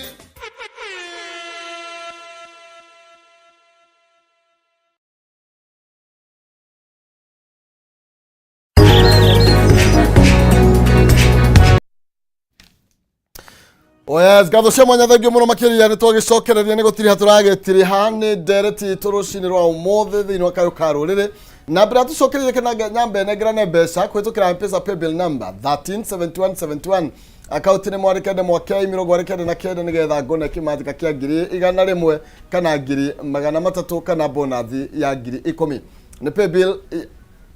Oh yes, ngatho cia mwanya thengio muno makiria ni twagicokereria ni gutiriha turagitiriha ni ndereti itũ rũcinĩ rwa ũmũthĩ thĩinĩ wa kayũ ka rũrĩrĩ na mbere tucokererie kana nyambe nengerane mbeca kũhĩtũkĩra M-Pesa paybill number 137171 akaunti nĩ mwarĩ kenda mwakei mĩrongo ĩrĩ kenda na kenda nĩgetha ngone kĩmanjĩka kĩa 100,000 kana 300,000 kana bonathi ya 10,000 nĩ paybill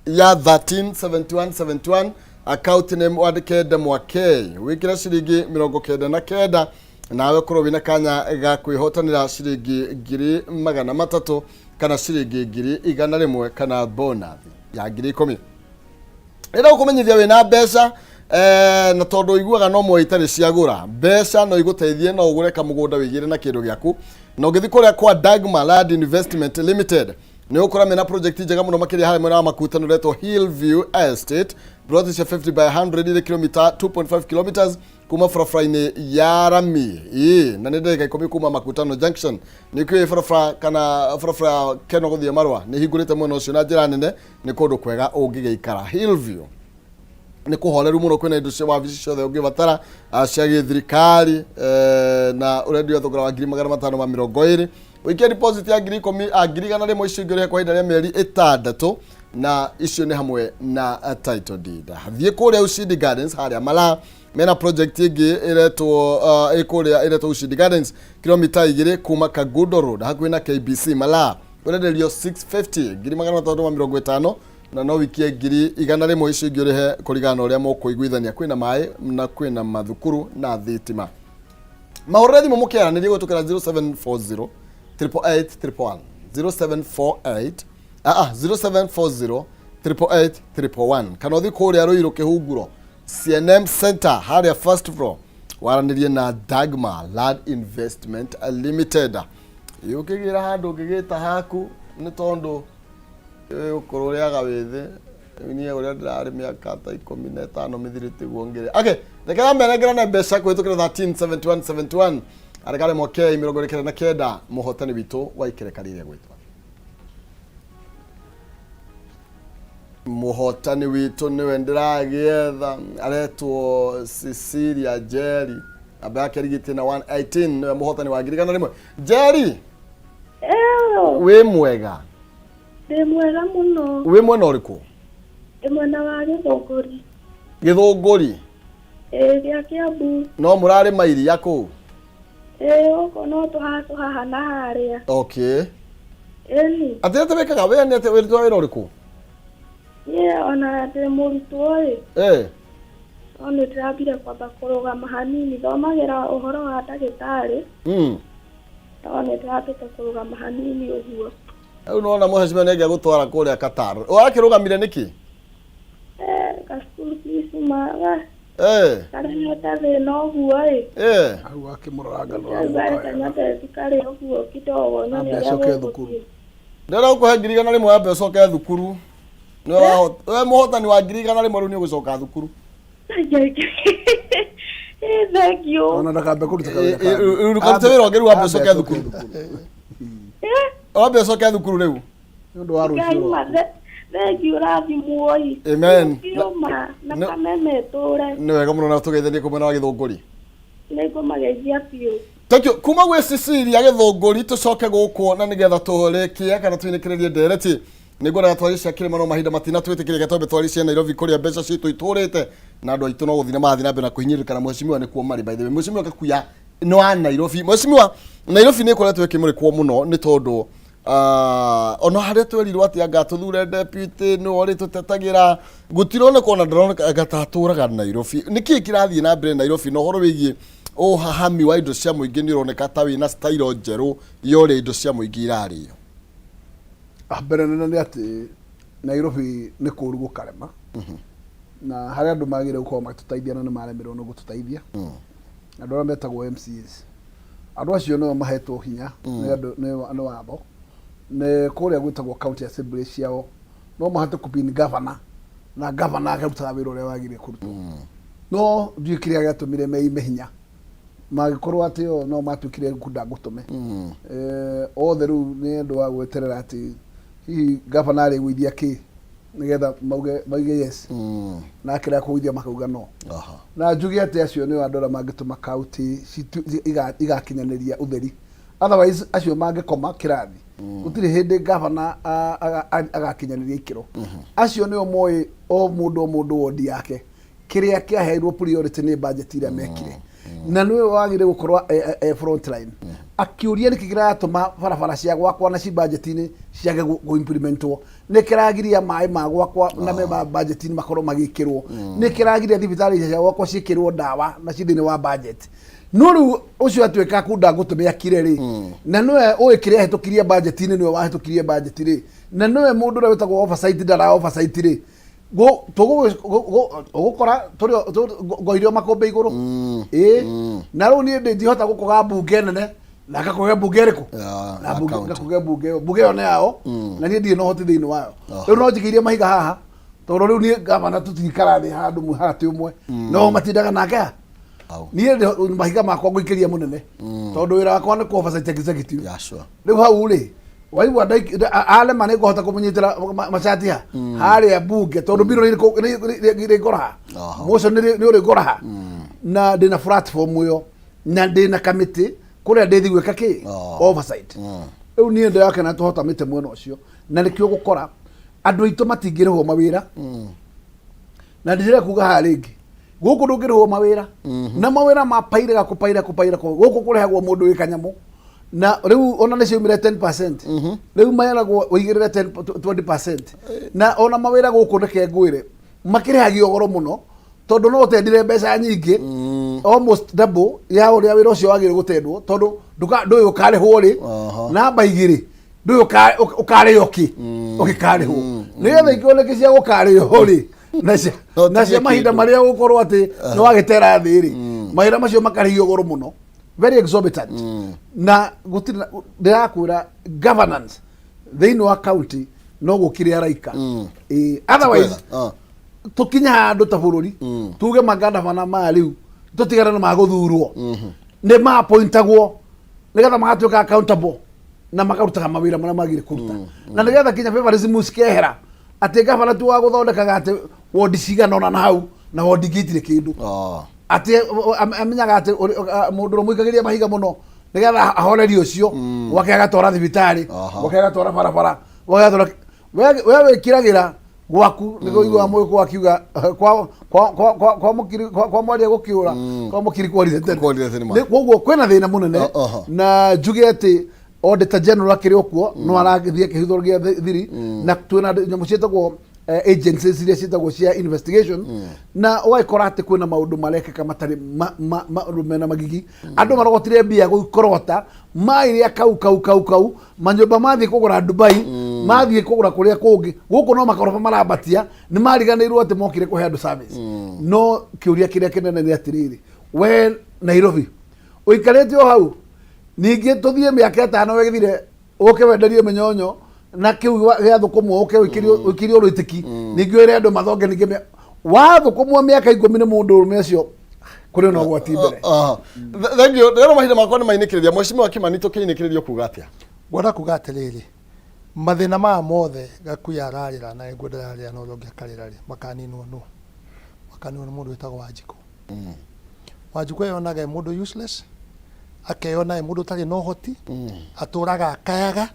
ya 137171 account name wandĩke Ndemwa K wĩkĩre ciringi 99 nawe ũkorwo wĩna kanya ga kwĩhotanĩra ciringi 300,000 kana ciringi 100,000 kana bonathi ya 10,000. Rĩrĩa ũkũmenyithia wĩna mbeca na tondũ ũiguaga no moe itarĩ ciagũra mbeca no igũteithie no ũgũre kamũgũnda wĩigĩre na kĩndũ gĩaku na ũngĩthiĩ kũrĩa kwa Dagma Land Investment Limited nĩ ũgũkora mena project njega mũno makĩria harĩa mwena wa Makutano ũretwo Hillview Estate plot cia 50 by 100 irĩ kilomita 2.5 kilometers kuma barabara-inĩ ya rami ĩĩ na nĩ ndagĩka 10 kuma Makutano Junction nĩ kĩĩ barabara kana barabara ya Keno gũthiĩ Marũa nĩ hingũrĩte mwena ũcio na njĩra nene nĩ kũndũ kwega ũngĩgĩikara. Hillview nĩ kũhoreru mũno kwĩna indo cia wabici ciothe ũngĩbatara cia gĩthirikari na ũrendio thogora wa 520,000 ũikie deposit ya 10,000 100,000 icio ingĩ ũrĩhe kwa ihinda rĩa mĩeri 6 na icio nĩ hamwe na title deed. Thiĩ kũrĩa Ushindi Gardens harĩa Malaa mena project ĩngĩ ĩretwo ĩ kũrĩa ĩretwo Ushindi Gardens kilomita 2 kuma Kagudo Road hakuhĩ na KBC Malaa ũrenderio 650 650,000 na no wikie 100,000 icio ingĩ ũrĩhe kũringana na ũrĩa mũkũiguithania. Kwĩna maĩ na kwĩna mathukuru na thitima. Mahũrĩre thimũ mũkĩaranĩria gũtũkĩra 0740 888 111 0748 0740 888 111 kana ũthiĩ kũrĩa Ruiru Kĩhunguro CNM Center harĩa first floor waranĩrie na Dagmar Land Investment Limited. Ũkĩgĩra handũ ũngĩgĩta haku nĩ tondũ ũkũrũ ũrĩaga wĩthĩ niĩ ũrĩa ndĩrarĩ mĩaka ta 15 mĩthiru tiguo ngĩrĩ. Okay, reke nambe nengerane mbeca kũhĩtũkĩra 137171 arĩ karemwo K 29 mũhotani witũ wa ikereka rĩrĩa gwĩtwo. Mũhotani witũ nĩwe ndĩragĩetha aretwo Cecilia Njeri, namba yake rigĩtie na 118, nĩwe mũhotani wa 100,000. Njeri, wĩ mwega? Ndĩ mwega mũno. Wĩ mwena ũrĩkũ? Ndĩ mwena wa Gĩthũngũri. Gĩthũngũri? Ĩĩ, gĩa Kĩambu. No mũrarĩma iria kũu? Ĩĩ, gũkũ no tũhacũ haha na harĩa. Okay. Ĩni. Atĩ atĩ wĩkaga wĩra nĩ atĩ wĩrutaga wĩra ũrĩkũ? Niĩ ona ndĩ mũrutwo ĩ. Eh. No nĩ ndĩrambire kwamba kũrũgama hanini, thomagĩra ũhoro wa ndagĩtarĩ. No nĩ ndĩrambĩte kũrũgama hanini ũguo. Rĩu nĩwona mũhecimiwa nĩ angĩagũtwara kũrĩa Qatar. Ũrakĩrũgamire nĩkĩ? Eh, ka school fees ma Eh. karehete thĩna ũguo ĩ. Eh. Hau akĩmũrora ngano Rĩu nyambe karĩ ũguo kidogo nyone Ambe ũrĩa acoke gũgũthiĩ. thukuru. Ndĩrenda gũkũhe 100,000 wambe ũcoke thukuru. Nĩwe we mũhotani wa 100,000 rĩu nĩ ũgũcoka thukuru. Eh, thank you. Ona ndakambe kũruta kawĩra Rĩu ndũkarute wĩra ũngĩ rĩu wambe ũcoke thukuru. Wambe ũcoke thukuru rĩu. Nĩ ũndũ wa Ngai rũciũ. ma thank you rathimwo ĩ. Amen. Kiuma na kameme tũre. Nĩ wega mũno na tũgeithanie kũ mwena wa Gĩthũngũri. Nĩngũmageithia biũ. Thank you. Kuma gwĩ Cecilia Gĩthũngũri tũcoke gũkũ na nĩgetha tũrĩkie kana tũinĩkĩrĩrie ndereti. Nĩngwenda twari cia kĩrĩma no mahinda matina twĩtĩkĩrie twambe twari cia Nairobi kũrĩa mbeca citũ itũrĩte na andũ aitũ no gũthiĩ na marathiĩ na mbere na kũhinyĩrĩrĩka na mheshimiwa nĩkuo marĩ. By the way, mheshimiwa Gakuya nĩ wa Nairobi. Mheshimiwa, Nairobi nĩ ĩkoretwo ĩkĩmũrĩkwo mũno nĩ tondũ ona harĩa twerirwo atĩ anga tũthure deputy nĩwe ũrĩtũtetagĩra gũtironeka ona ndaroneka anga ta atũraga Nairobi. Nĩkĩĩ kĩrathiĩ na mbere Nairobi na ũhoro wĩgiĩ ũhahami wa indo cia mũingĩ nĩ ũroneka ta wĩna style njerũ ya ũrĩa indo cia mũingĩ irarĩo? Mbere nene nĩ atĩ Nairobi nĩ kũũru gũkarema na harĩa andũ magĩrĩire gũkorwo magĩtũteithia na nĩ maremirwo nĩ gũtũteithia. Andũ arĩa metagwo MCAs, andũ acio nĩo mahetwo hinya nĩ andũ nĩ watho nĩ kũrĩa gwĩtagwo county assembly ciao, no mahote kũpin governor na governor akarutaga wĩra ũrĩa wagĩrĩire kũrutwo. No ndiũĩ kĩrĩa gĩatũmire meime hinya magĩkorwo atĩ o no matuĩkire ngunda ngũtũme. Othe rĩu nĩ ũndũ wa gweterera atĩ hihi gavana arĩgũithia kĩ nĩgetha mauge mauge yes, na akĩrega kũgũithia makauga no. Na njuge atĩ acio nĩo andũ arĩa mangĩtũma kaunti igakinyanĩria ũtheri. Otherwise acio mangĩkoma kĩrathi gũtirĩ hĩndĩ gavana agakinyanĩria ikĩro. Acio nĩo moĩ o mũndũ wodi yake kĩrĩa kĩaheirwo priority nĩ budget iria mekire, na nĩwe wagĩrĩire gũkorwo e front line akĩũria nĩkĩ kĩratũma barabara cia gwakwa na ci budget-inĩ ciage kũ-implementwo, nĩ kĩragiria maĩ ma gwakwa na me ma budget-inĩ makorwo magĩkĩrwo, nĩ kĩragiria thibitarĩ cia gwakwa ciĩkĩrwo ndawa na ci thĩinĩ wa budget. No rĩu ũcio atuĩka kunda ngũtũme akire rĩ, na nĩwe ũĩ kĩrĩa ahĩtũkirie budget-inĩ, nĩwe wahĩtũkirie budget rĩ, na nĩwe mũndũ ũrĩa wĩtagwo oversight ndara oversight rĩ, ũgũkora ngoirio makũmbĩ igũrũ. Ĩĩ, na rĩu niĩ ndingĩhota gũkũga mbunge nene na ngakũge mbunge ĩrĩkũ na ngakũge mbunge ĩyo, mbunge ĩyo nĩ yao na niĩ ndirĩ na ũhoti thĩinĩ wayo. Rĩu no njikĩirie mahiga haha tondũ rĩu niĩ gavana tũtikara thĩ handũ haratĩ ũmwe, no matindaga nake ha niĩ mahiga makwa ngũikĩria mũnene tondũ wĩra wakwa nĩ kũ oversight executive. Rĩu hau rĩ waigua arema nĩ ngũhota kũmũnyitĩra macati ha harĩa mbunge tondũ mbirũ nĩ ngũraha motion nĩ ũrĩ ngũraha na ndĩna platform ĩyo na ndĩna kamĩtĩ kũrĩa ndĩthi gwĩka kĩ oversight. Rĩu niĩ ndĩrakena tũhota mĩtĩ mwena ũcio, na nĩkĩo gũkora andũ aitũ matingĩrĩhwo mawĩra, na ndĩrenda kuga haha rĩngĩ gũkũ ndũngĩrĩhwo mawĩra na mawĩra mapairaga kũpaira kũpaira gũkũ kũrehagwo mũndũ wĩ kanyamũ na rĩu ona nĩ ciaumire 10%, rĩu meragwo ũigĩrĩre 10 20%, na ona mawĩra gũkũ reke ngwĩre makĩrĩhagio goro mũno tondũ no ũtendire mbeca nyingĩ. Almost double ya ũrĩa wĩra ũcio wagĩrĩire gũtendwo, tondũ ndũĩ ũkarĩhwo rĩ. Namba 2, ndũĩ ũkarĩo kĩ ũgĩkarĩhwo, nĩgetha ikĩoneke cia gũkarĩo rĩ, No na cia tigie mahinda kĩndũ. Marĩa gũkorwo atĩ nĩ wagĩtera thĩ rĩ, mawĩra macio makarĩhio goro mũno, very exorbitant. Na gũtirĩ ndĩrakwĩra governance thĩinĩ wa county no gũkĩrĩ araika. Ĩĩ, otherwise tũkinye handũ ta bũrũri tuge magavana maya rĩu tũtigane na magũthurwo, nĩ mapointagwo nĩgetha magatuĩka accountable na makarutaga mawĩra marĩa magire kũruta, na nĩgetha kinya favorism cikehera, atĩ gavana ti wa gũthondekaga atĩ wondi cigana ũna na hau na wondi ingĩ itirĩ kĩndũ, atĩ amenyaga atĩ mũndũ ũrĩa mũikagĩria mahiga mũno nĩgetha ahorerie ũcio gwake, agatwara thibitarĩ gwake, agatwara barabara gwake, agatwara we wĩkiragĩra gwaku nĩguo iguaga mũgĩkũyũ akiuga kwa mũkiri kwa mwaria gũkĩũra kwa mũkiri kwarire tene. Kwarire tene ma. Koguo kwĩna thĩna mũnene. Na njuge atĩ auditor general akĩrĩ o kuo, no aragĩthiĩ akĩhithũragia thiri, na twĩna nyamũ ciĩtagwo agencies iria ciĩtagwo cia investigation, na ũgagĩkora atĩ kwĩna maũndũ marekĩka matarĩ maũndũ mena magigi. Andũ marogotire mbia gũikorota maĩrĩa kau kau kau kau manyũmba, mathiĩ kũgũra Dubai, mathiĩ kũgũra kũrĩa kũngĩ. Gũkũ no makoroba marambatia, nĩ mariganĩirwo atĩ mokire kũhe andũ service. No kĩũria kĩrĩa kĩnene nĩ atĩrĩrĩ, we Nairobi ũikarĩte o hau, ningĩ tũthiĩ mĩaka 5 ĩgĩthire, ũke wenderio mĩnyonyo na kĩu gĩa thũkũmwo, ũke ũikĩrio rwĩtĩki, ningĩ wĩre andũ mathonge, ningĩ wathũkũmwo mĩaka 10 nĩ mũndũ ũrũme ũcio, kũrĩ na ũgwati mbere. Thank you. Ndĩrona mahinda makwa nĩ mainĩkĩrĩria. Mheshimiwa Kimani, tũkĩinĩkĩrĩria kuga atĩa? Ngwenda kuga atĩrĩrĩ, mathĩna maya mothe Gakuya ararĩra na nĩguo ndĩrarĩra na ũrĩa ũngĩ akarĩra rĩ, makaninwo nũ? Makaninwo nĩ mũndũ wĩtagwo Wanjikũ. Wanjikũ eyonaga e mũndũ useless, akeyona e mũndũ ũtarĩ na ũhoti, atũraga akayaga,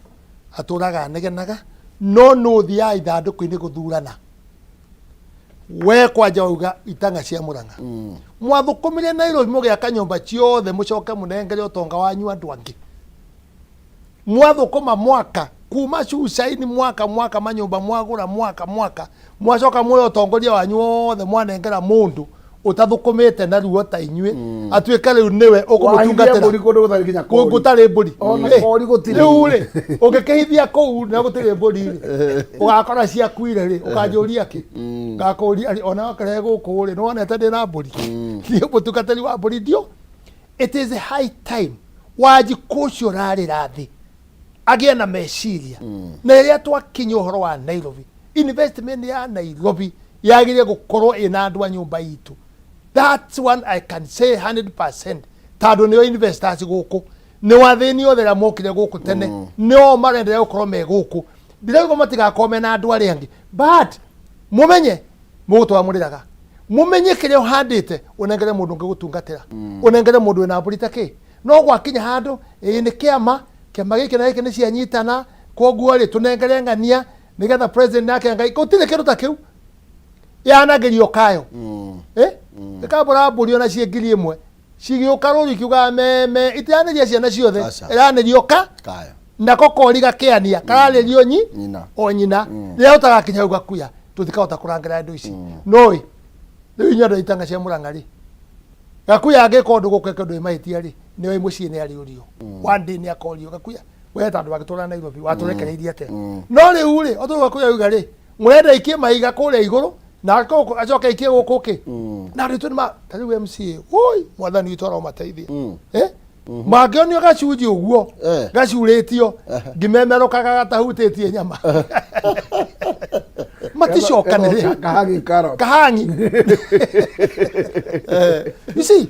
atũraga anegenaga, no nũ ũthiaga ithandũkũ-inĩ gũthurana? We kwanja wauga itang'a cia Mũrang'a mwathũkũmire Nairobi, mũgĩaka nyũmba ciothe, mũcoke mũnengere ũtonga wanyu andũ angĩ. Mwathũkũma mwaka kuma cucaini, mwaka mwaka, manyũmba mwagũra mwaka mwaka, mwacoka muoya ũtongoria wanyu wothe mwanengera mũndũ ũtathũkũmĩte na ruo ta inyuĩ, atuĩke rĩu nĩwe Wahithia ũkũmũtungatĩra. Mbũri kũndũ gũtarĩ nginya kori. Gũtarĩ mbũri. Ona kori gũtirĩ. Rĩu rĩ, ũngĩkĩhithia kũu na gũtirĩ mbũri rĩ, ũgakora ciakuire rĩ, ũkanjũria kĩ? Ngakũria rĩ, ona wakerehe gũkũ rĩ, nĩwonete ndĩ na mbũri? Niĩ mũtungatĩri wa mbũri ndio. It is high time Wanjikũ ũcio ũrarĩra thĩ agĩe na meciria, na rĩrĩa twakinya ũhoro wa Nairobi, investment ya Nairobi yagĩrĩire gũkorwo ĩna andũ a nyũmba itũ. That's one I can say 100%, tondũ nĩo investors gũkũ, nĩ wathĩni othe arĩa mokire gũkũ tene, nĩo marenderea gũkorwo me gũkũ. Ndirauga matigakorwo mena andũ arĩa angĩ, but mũmenye mũgũtwara mũrĩraga, mũmenye kĩrĩa ũhandĩte, ũnengere mũndũ ũngĩ gũtungatĩra, ũnengere mũndũ wĩna mbũri ta kĩ. No gwakinya handũ ĩĩ nĩ kĩama, kĩama gĩkĩ na gĩkĩ nĩ cianyitana, koguo rĩ, tũnengere ng'ania nĩgetha president nake Ngai, gũtirĩ kĩndũ ta kĩu yanagĩrio kayo. Eh, ĩkambũra mbũri ona ciĩ 1000 cigĩũka rũru ikiugaga meme, itiranĩria ciana ciothe. Aca. Ĩranĩrio ka Kaya. Nako kori gakĩania kararĩrio nyi Nyina. O nyina. Rĩrĩa ũtagakinya hau gakuya, tũtikahota kũrangĩra indo ici. Noĩ rĩu inyuĩ andũ a itanga cia Mũrang'a rĩ, gakuya angĩka ũndũ gũkũ eke ũndũ wĩ mahĩtia rĩ, nĩoĩ mũciĩ nĩ arĩũrio. One day nĩ akorio, gakuya we ta andũ agĩtũra Nairobi watũrekereirie atĩa? No rĩu rĩ, o tũguo gakuya uga rĩ, mũrenda aikie mahiga kũrĩa igũrũ na acoke aikie gũkũ kĩ na andũ aitũ nĩma ta rĩu MCA, woi, mwathani witũ aromateithia. Eh, mangĩonio gacunjĩ ũguo gacurĩtio ngimemerũkaga gatahutĩtie nyama, maticokanĩrĩra. Kahangi carrot. Kahangi. You see,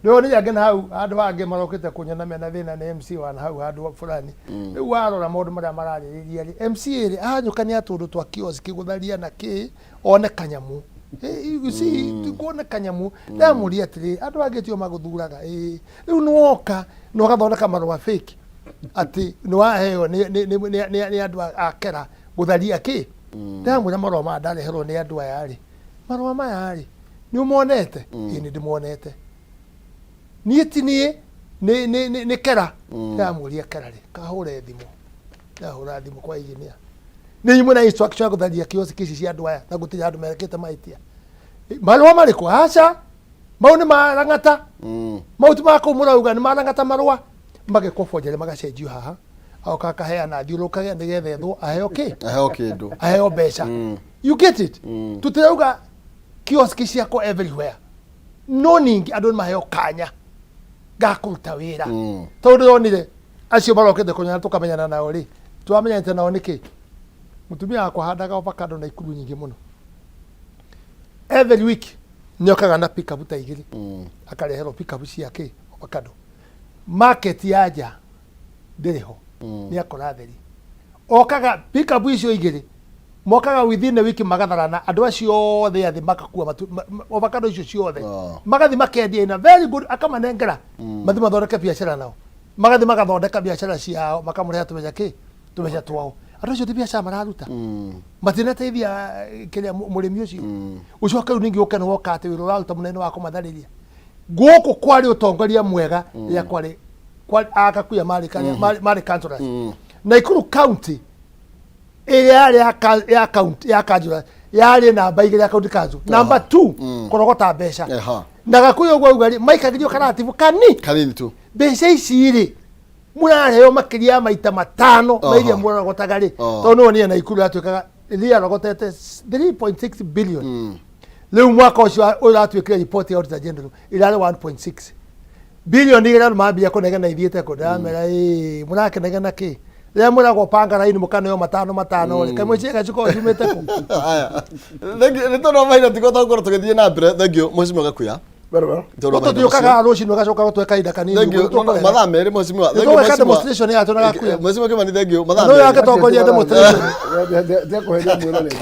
rĩu nĩ angĩ na hau handũ hangĩ marokĩte kunyona mena thĩna nĩ MC wa na hau handũ fulani. Rĩu warora maũndũ marĩa mararĩrĩria rĩ, MCA rĩ, ahanyũkania tũndũ twa kioski gũtharia na kĩ one kanyamu. You see, kuone kanyamu. Ndamũria atĩrĩ, andũ angĩ tio magũthuraga? Ĩĩ. Rĩu nĩwoka na ũgathondeka marũa fake atĩ nĩwaheo nĩ andũ a kera gũtharia kĩ. Ndamwĩra marũa maya ndareherwo nĩ andũ aya rĩ, marũa maya rĩ, nĩ ũmonete? Ĩĩ, nĩ ndĩmonete. Niĩ ti niĩ, nĩ kera. Ndamũria kera rĩ, kahũre thimũ. Ndahũra thimũ kwa engineer, nĩ imwe na instruction ya gũtharia kioski ici cia andũ aya, na gũtirĩ handũ merekĩte mahĩtia. Marũa marĩkũ? Aca. Mau nĩ marang'ata. Mau ti ma kũu mũrauga nĩ marang'ata marũa. Magekwo bonjere magacenjio haha. Agoka akaheana athiũrũrũkage nĩgetha ethwo aheo kĩ? Aheo kĩndũ. Aheo mbeca. You get it? Tũtirauga kioski ciakwo everywhere. No ningĩ andũ nĩ maheo kanya ga kũruta wĩra. Tondũ ndĩronire acio marokĩte kũnyona tũkamenyana nao rĩ, twamenyanĩte nao nĩkĩ? Mũtumia wakwa handaga avocado na ikuru nyingĩ mũno. Every week nĩokaga na pickup ta igĩrĩ. Akareherwo pickup cia kĩ? Avocado. Market ya nja ndĩrĩ ho. Nĩ akora theri. Okaga pickup icio igĩrĩ mokaga within a week magatharana andũ acio othe athĩ makakua avocado icio ciothe. Magathi makendia in a very good akamanengera. Mathi mathondeke biacara nao. Magathi magathondeka biacara ciao makamũreha tũbeca kĩ? Tũbeca twao. Andũ acio ti biacara mararuta. Matinateithia kĩrĩa mũrĩmi ũcio. Ũcoke rĩu ningĩ ũke nĩ woka atĩ wĩra ũraruta mũnene wa kũmatharĩria. Gũkũ kwarĩ ũtongoria mwega rĩrĩa kwarĩ Agakuya marĩ marĩ councillors. Nakuru County ĩrĩa yarĩ ya county ya councillors yarĩ namba igĩrĩ ya county council. Namba 2 kũrogota mbeca. Na Gakuya ũguo auga rĩ maikagĩrio karatibu kani kanini tu. Mbeca ici rĩ mũrareheo makĩria ya maita matano ma iria mũrogotaga rĩ. Tondũ nĩ wonire Nakuru yatuĩkaga rĩrĩa yarogotete 3.6 billion. Rĩu mwaka ũcio ũratuĩkire report ya Auditor General ĩrarĩ 1.6 billion igĩrĩ andũ mambia kũnegena ithiĩte kũ ndĩramera ĩĩ mũrakenegena kĩ rĩrĩa mwĩragwo panga raini mũkaneo matano matano rĩ kaimwe ciĩga cikoragwo ciumĩte kũ? Haya. Thank you. Nĩ tondũ wa mahinda tigũhota gũkorwo tũgĩthiĩ na mbere. Thank you Mheshimiwa Gakuya. Tondũ wa mahinda Tũthiũkaga rũcinĩ ũgacoka gũtwe kahinda kanini. Thank you. Ũguo tũkũrera. Mathaa merĩ Mheshimiwa. Thank you, Nĩtũgwĩka Mheshimiwa. demonstration ya tũ na Gakuya. Mheshimiwa Kimani, thank you. Mathaa Na nĩwe merĩ. agĩtongoria demonstration. Ndekũheria mwĩroreri.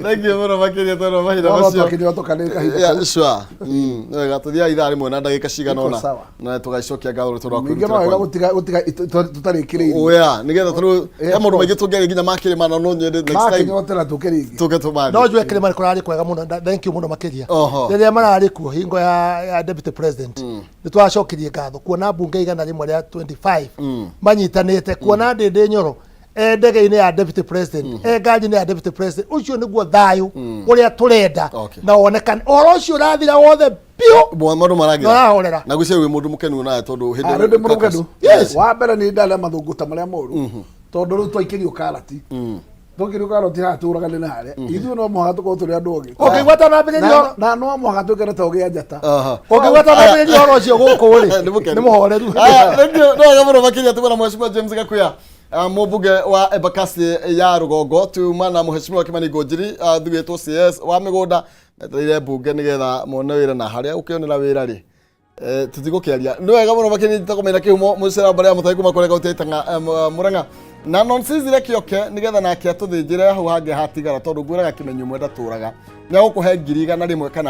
Thank you mũno makĩria tondũ wa mahinda No, no, macio. twakĩnyotoka nĩ kahinda Yeah, kau. sure. Nĩ wega tũthiaga ithaa rĩmwe na ndagĩka cigana Iko ũna sawa. na tũgacokia ngatho nĩ tondũ wa Ningĩ kwĩrutĩra no wega kwanyu. gũtiga tũtarĩkĩrĩirie. Oya, nĩgetha tondũ he Yeah, maũndũ of maingĩ tũngĩaria nginya ma kĩrĩma na no nyende next time Makĩnyotera tũke rĩngĩ. tũke tũmathiĩ. No njue kĩrĩma nĩ kũrarĩ kwega mũno thank you mũno makĩria. Oho. Rĩrĩa mararĩ kuo hingo ya deputy president nĩ twacokirie ngatho kuona mbunge 125 manyitanĩte kuona Ndĩndĩ Nyoro e ndege-inĩ ya deputy president e ngari-inĩ ya deputy president ũcio nĩguo thayũ ũrĩa tũrenda na wonekane ũhoro ũcio ũrathira wothe biũ. Maũndũ maragira. Na ũrahorera. Na gwĩciria wĩ mũndũ mũkenu nawe tondũ hĩndĩ Ah, rĩu ndĩ mũndũ mũkenu. Yes. Wa mbere nĩ ndarĩa mathũngũta marĩa moru tondũ rĩu twaikĩrio karati twaikĩrio karati haha tũragane na harĩa ithuĩ no mũhaka tũkorwo tũrĩ andũ ogĩ. Ũngĩigua ta nambĩrĩria Na no mũhaka twĩkane ta ũgĩ a njata. Ũngĩigua ta nambĩrĩria ũhoro ũcio gũkũ rĩ Nĩ nĩ mũhoreru. Aya, thank you. Nĩ wega mũno makĩria tuma na Mheshimiwa James Gakuya mũmbunge wa Embakasi ya rũgongo tuma na Mheshimiwa Kimani Ngũnjiri thugĩtwo CS wa mĩgũnda metereire mbunge nĩgetha mone wĩra na harĩa ũkĩonera wĩra rĩ tũtigũkĩaria. Nĩ wega mũno makĩria njĩtagwo Maina Kĩhumo mũcera mbare ya mũtai kuma kũrĩa kaunti ya Itang'a Murang'a na Nonsizi Kĩoke nĩgetha nake atũthĩnjĩre hau hangĩ hatigara tondũ ngwĩraga kĩmenyo ũmwe ndatũraga nĩ agũkũhe 100,000 kana